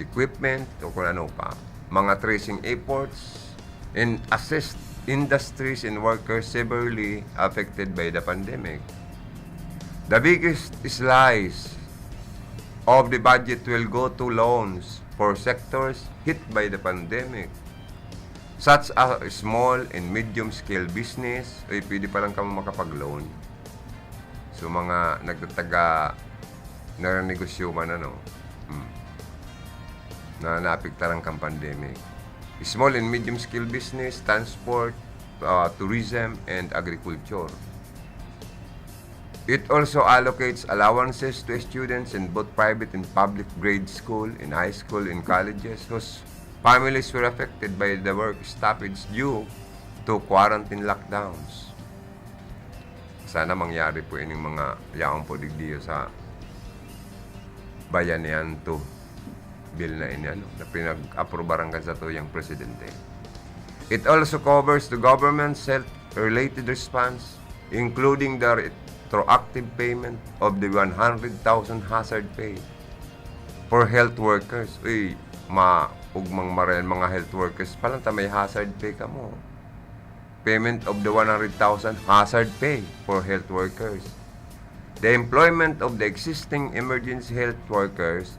equipment, o kung ano pa. Mga tracing efforts, and assist industries and workers severely affected by the pandemic. The biggest slice of the budget will go to loans for sectors hit by the pandemic, such as small and medium-scale business. Uy, pwede pa lang kamo makapag-loan. So, mga nagtataga, nagnegosyo man, ano, hmm, na naapektaran kan pandemic. Small and medium-scale business, transport, uh, tourism, and agriculture. It also allocates allowances to students in both private and public grade school, in high school, in colleges, whose Families were affected by the work stoppage due to quarantine lockdowns. Sana mangyari po ining mga yaon po digdiyo sa Bayanihan two bill na ini, ano, na pinag-aprobaran kan satuyang presidente. It also covers the government's health-related response, including the retroactive payment of the one hundred thousand hazard pay for health workers. Uy, maugmang marayan mga health workers, palanta may hazard pay kamo. Payment of the one hundred thousand hazard pay for health workers. The employment of the existing emergency health workers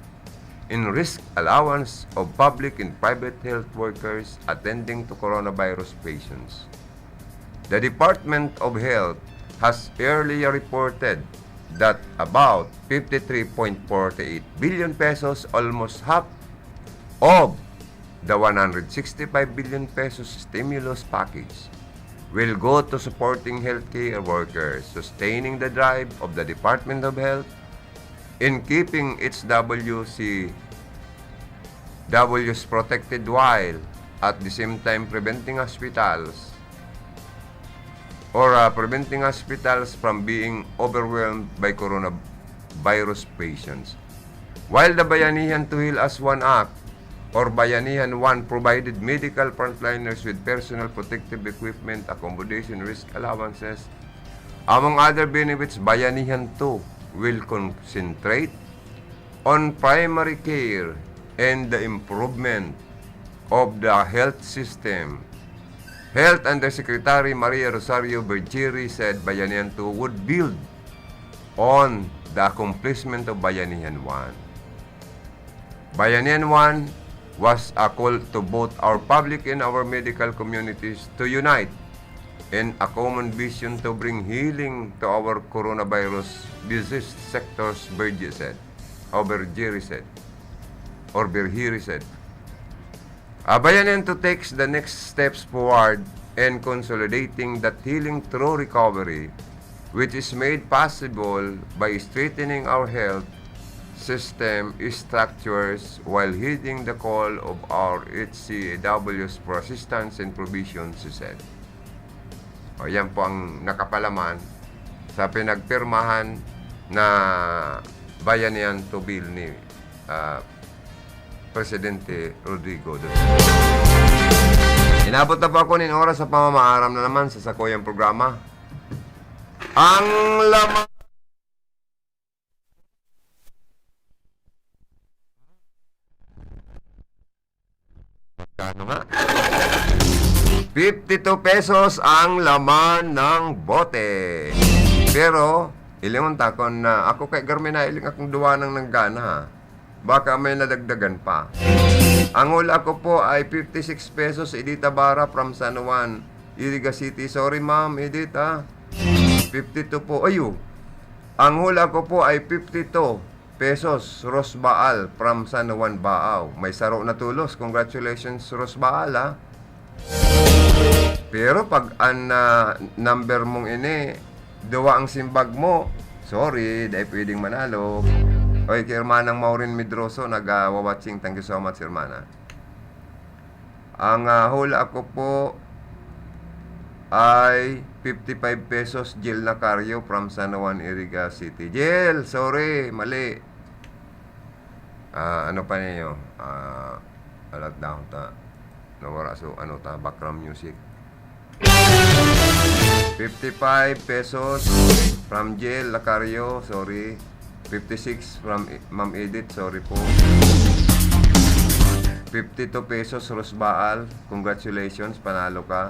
in risk allowance of public and private health workers attending to coronavirus patients. The Department of Health has earlier reported that about fifty-three point forty-eight billion pesos, almost half of the one hundred sixty-five billion pesos stimulus package, will go to supporting healthcare workers, sustaining the drive of the Department of Health in keeping its W C Ws protected, while at the same time preventing hospitals or, uh, preventing hospitals from being overwhelmed by coronavirus patients. While the Bayanihan to Heal as One Act or Bayanihan one provided medical frontliners with personal protective equipment, accommodation, risk allowances, among other benefits, Bayanihan two will concentrate on primary care and the improvement of the health system. Health Undersecretary Maria Rosario Bergiri said Bayanihan two would build on the accomplishment of Bayanihan one. Bayanihan one was a call to both our public and our medical communities to unite in a common vision to bring healing to our coronavirus disease sectors, Bergie said, or Bergiri said, or Berhiri said. Bayanihan two takes the next steps forward in consolidating that healing through recovery, which is made possible by strengthening our health system structures while heeding the call of our H C A Ws for assistance and provision, she said. O, yan po ang nakapalaman sa pinagpirmahan na Bayanihan two bill ni, ah, Presidente Rodrigo Duterte. Inabot na po ako nin oras sa pamamaaram na naman sa sakuyang programa. Ang laman Magkano nga? Fifty-two pesos ang laman ng bote. Pero, ilingon ta kun, ah, ako kay garmi na iling akong duwa nang nanggana, ha. Baka may nadagdagan pa. Ang hula ko po ay fifty-six pesos, Edith Abara from San Juan, Iriga City. Sorry, Ma'am Edith, ha. Fifty-two po. Ayo. Ang hula ko po ay fifty-two pesos, Ros Baal from San Juan, Baao. May saro na tolos. Congratulations, Ros Baal, ha. Pero pag ang, ah, number mong ini, duwa ang simbag mo, sorry, dai pwedeng manalo. Oy, kay Hermanang Maureen Medroso, nag, ah, wa-watching. Thank you so much, Hermana. Ang, ah, hula ko po ay fifty-five pesos, Jel Nacario from San Juan, Iriga City. Jel, sorry, mali. Ah, ano pa ninyo? Ah, alat daw ta. Nawara so, ano ta, background music. Fifty-five pesos from Jel Lacario, sorry. Fifty-six from I-, Ma'am Edith, sorry po. Fifty-two pesos, Ros Baal, congratulations, panalo ka.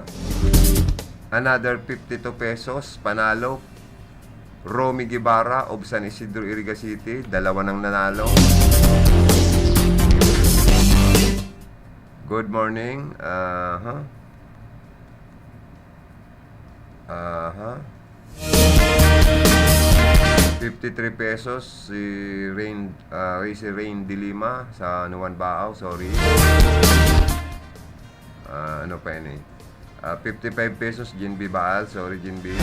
Another fifty-two pesos, panalo. Romy Guevara of San Isidro, Iriga City, dalawa nang nanalo. Good morning. Aha. Aha. Fifty-three pesos si Rain, ah, si Rain de Lima sa Nuan Baao, sorry. Ah, ano pa yun eh? Ah, fifty-five pesos, Jin B Baal, sorry, Jin B.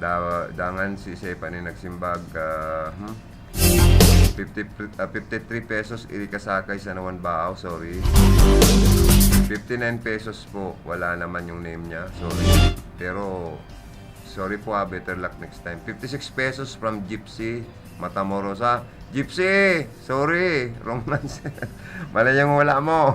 Da-, dangan si Sepa ni nagsimbag, ah, hmm? fifty, ah, fifty-three pesos, Erika Sakay, San Juan Baao, sorry. Fifty-nine pesos po, wala naman yung name niya, sorry. Pero, sorry po ah, better luck next time. Fifty-six pesos from Gypsy Matamoros ah. Gypsy, sorry, wrong answer. Mali yung wala mo.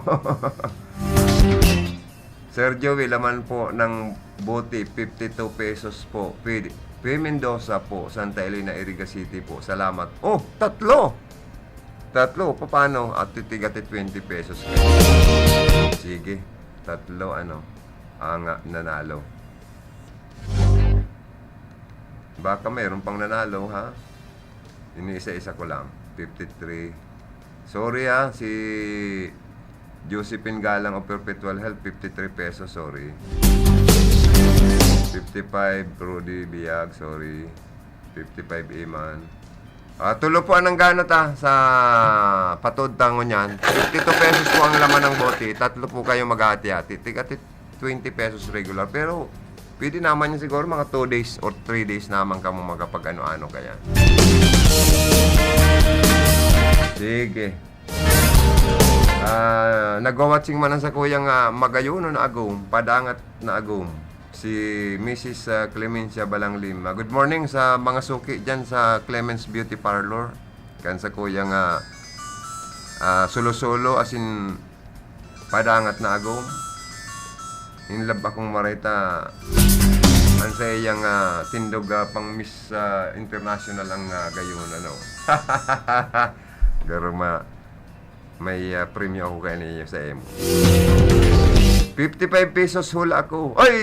Sir Joey, laman po ng bote, fifty-two pesos po. Pwede. P. Mendoza po, Santa Elena, Iriga City po. Salamat. Oh, tatlo! Tatlo, paano? At titigati twenty pesos kayo. Sige, tatlo, ano, ang ah, nanalo. Baka mayroon pang nanalo, ha? Iniisa-isa ko lang. Fifty-three. Sorry, ha, si Josephine Galang of Perpetual Health, fifty-three pesos, sorry. Fifty-five, Rudy Biag, sorry. Fifty-five, Iman. Ah, tulo po ang nangganat, ah, sa patod tangon yan. Fifty-two pesos po ang laman ng bote. Tatlo po kayo maghati-hati. Tigati twenty pesos regular. Pero, pwede naman yun siguro mga two days or three days naman kamo magkapag-ano-ano kaya. Sige. Ah, nagwa-watching man ang sakuyang, ah, magayon na agom, padangat na agom. Si Missus ah, Clemencia Balanglim. Ah, good morning sa mga suki dyan sa Clemens Beauty Parlor. Kan sakuyang, ah, ah, sulo-sulo, asin padangat na agom. In love akong marita. Ang sa iyang, ah, tindog, ah, pang Miss ah, International ang ah, gayon, ano. Garuma. May ah, premyo ako kaniya sa imo. Fifty-five pesos hula ako. Ay!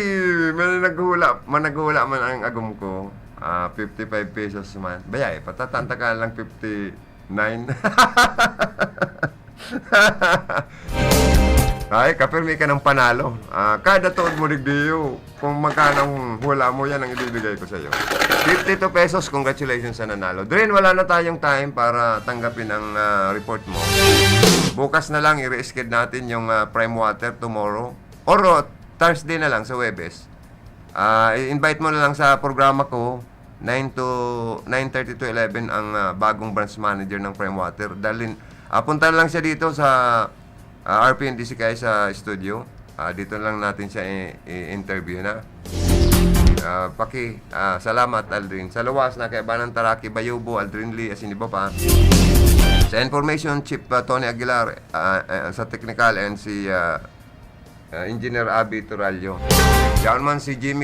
May naghula, may naghula man ang agom ko. Ah, fifty-five pesos man. Baya eh, patatanta ka lang fifty-nine. Ay, kapirmi ka ng panalo. Ah, kada tuod mo digdiyo. Kung magkano ang hula mo, yan ang ibibigay ko sa'yo. Fifty-two pesos, congratulations sa nanalo. Drin, wala na tayong time para tanggapin ang ah, report mo. Bukas na lang, i-reschedule natin yung ah, Prime Water tomorrow. Or uh, Thursday na lang, sa Webes. Ah, i-invite mo na lang sa programa ko, nine to nine thirty to eleven ang ah, bagong branch manager ng Prime Water. Dalhin, ah, punta na lang siya dito sa ah, R P N D C K I sa studio. Ah, dito lang natin siya i- i-interview na. Ah, paki, ah, salamat, Aldrin. Sa luwas na kay Banan Taraki, Bayubo, Aldrin Lee, asin iba pa. Sa information, Chief ah, Tony Aguilar, ah, ah, sa technical, and si ah, ah, Engineer Abby Turallo. Yaon man si Jimmy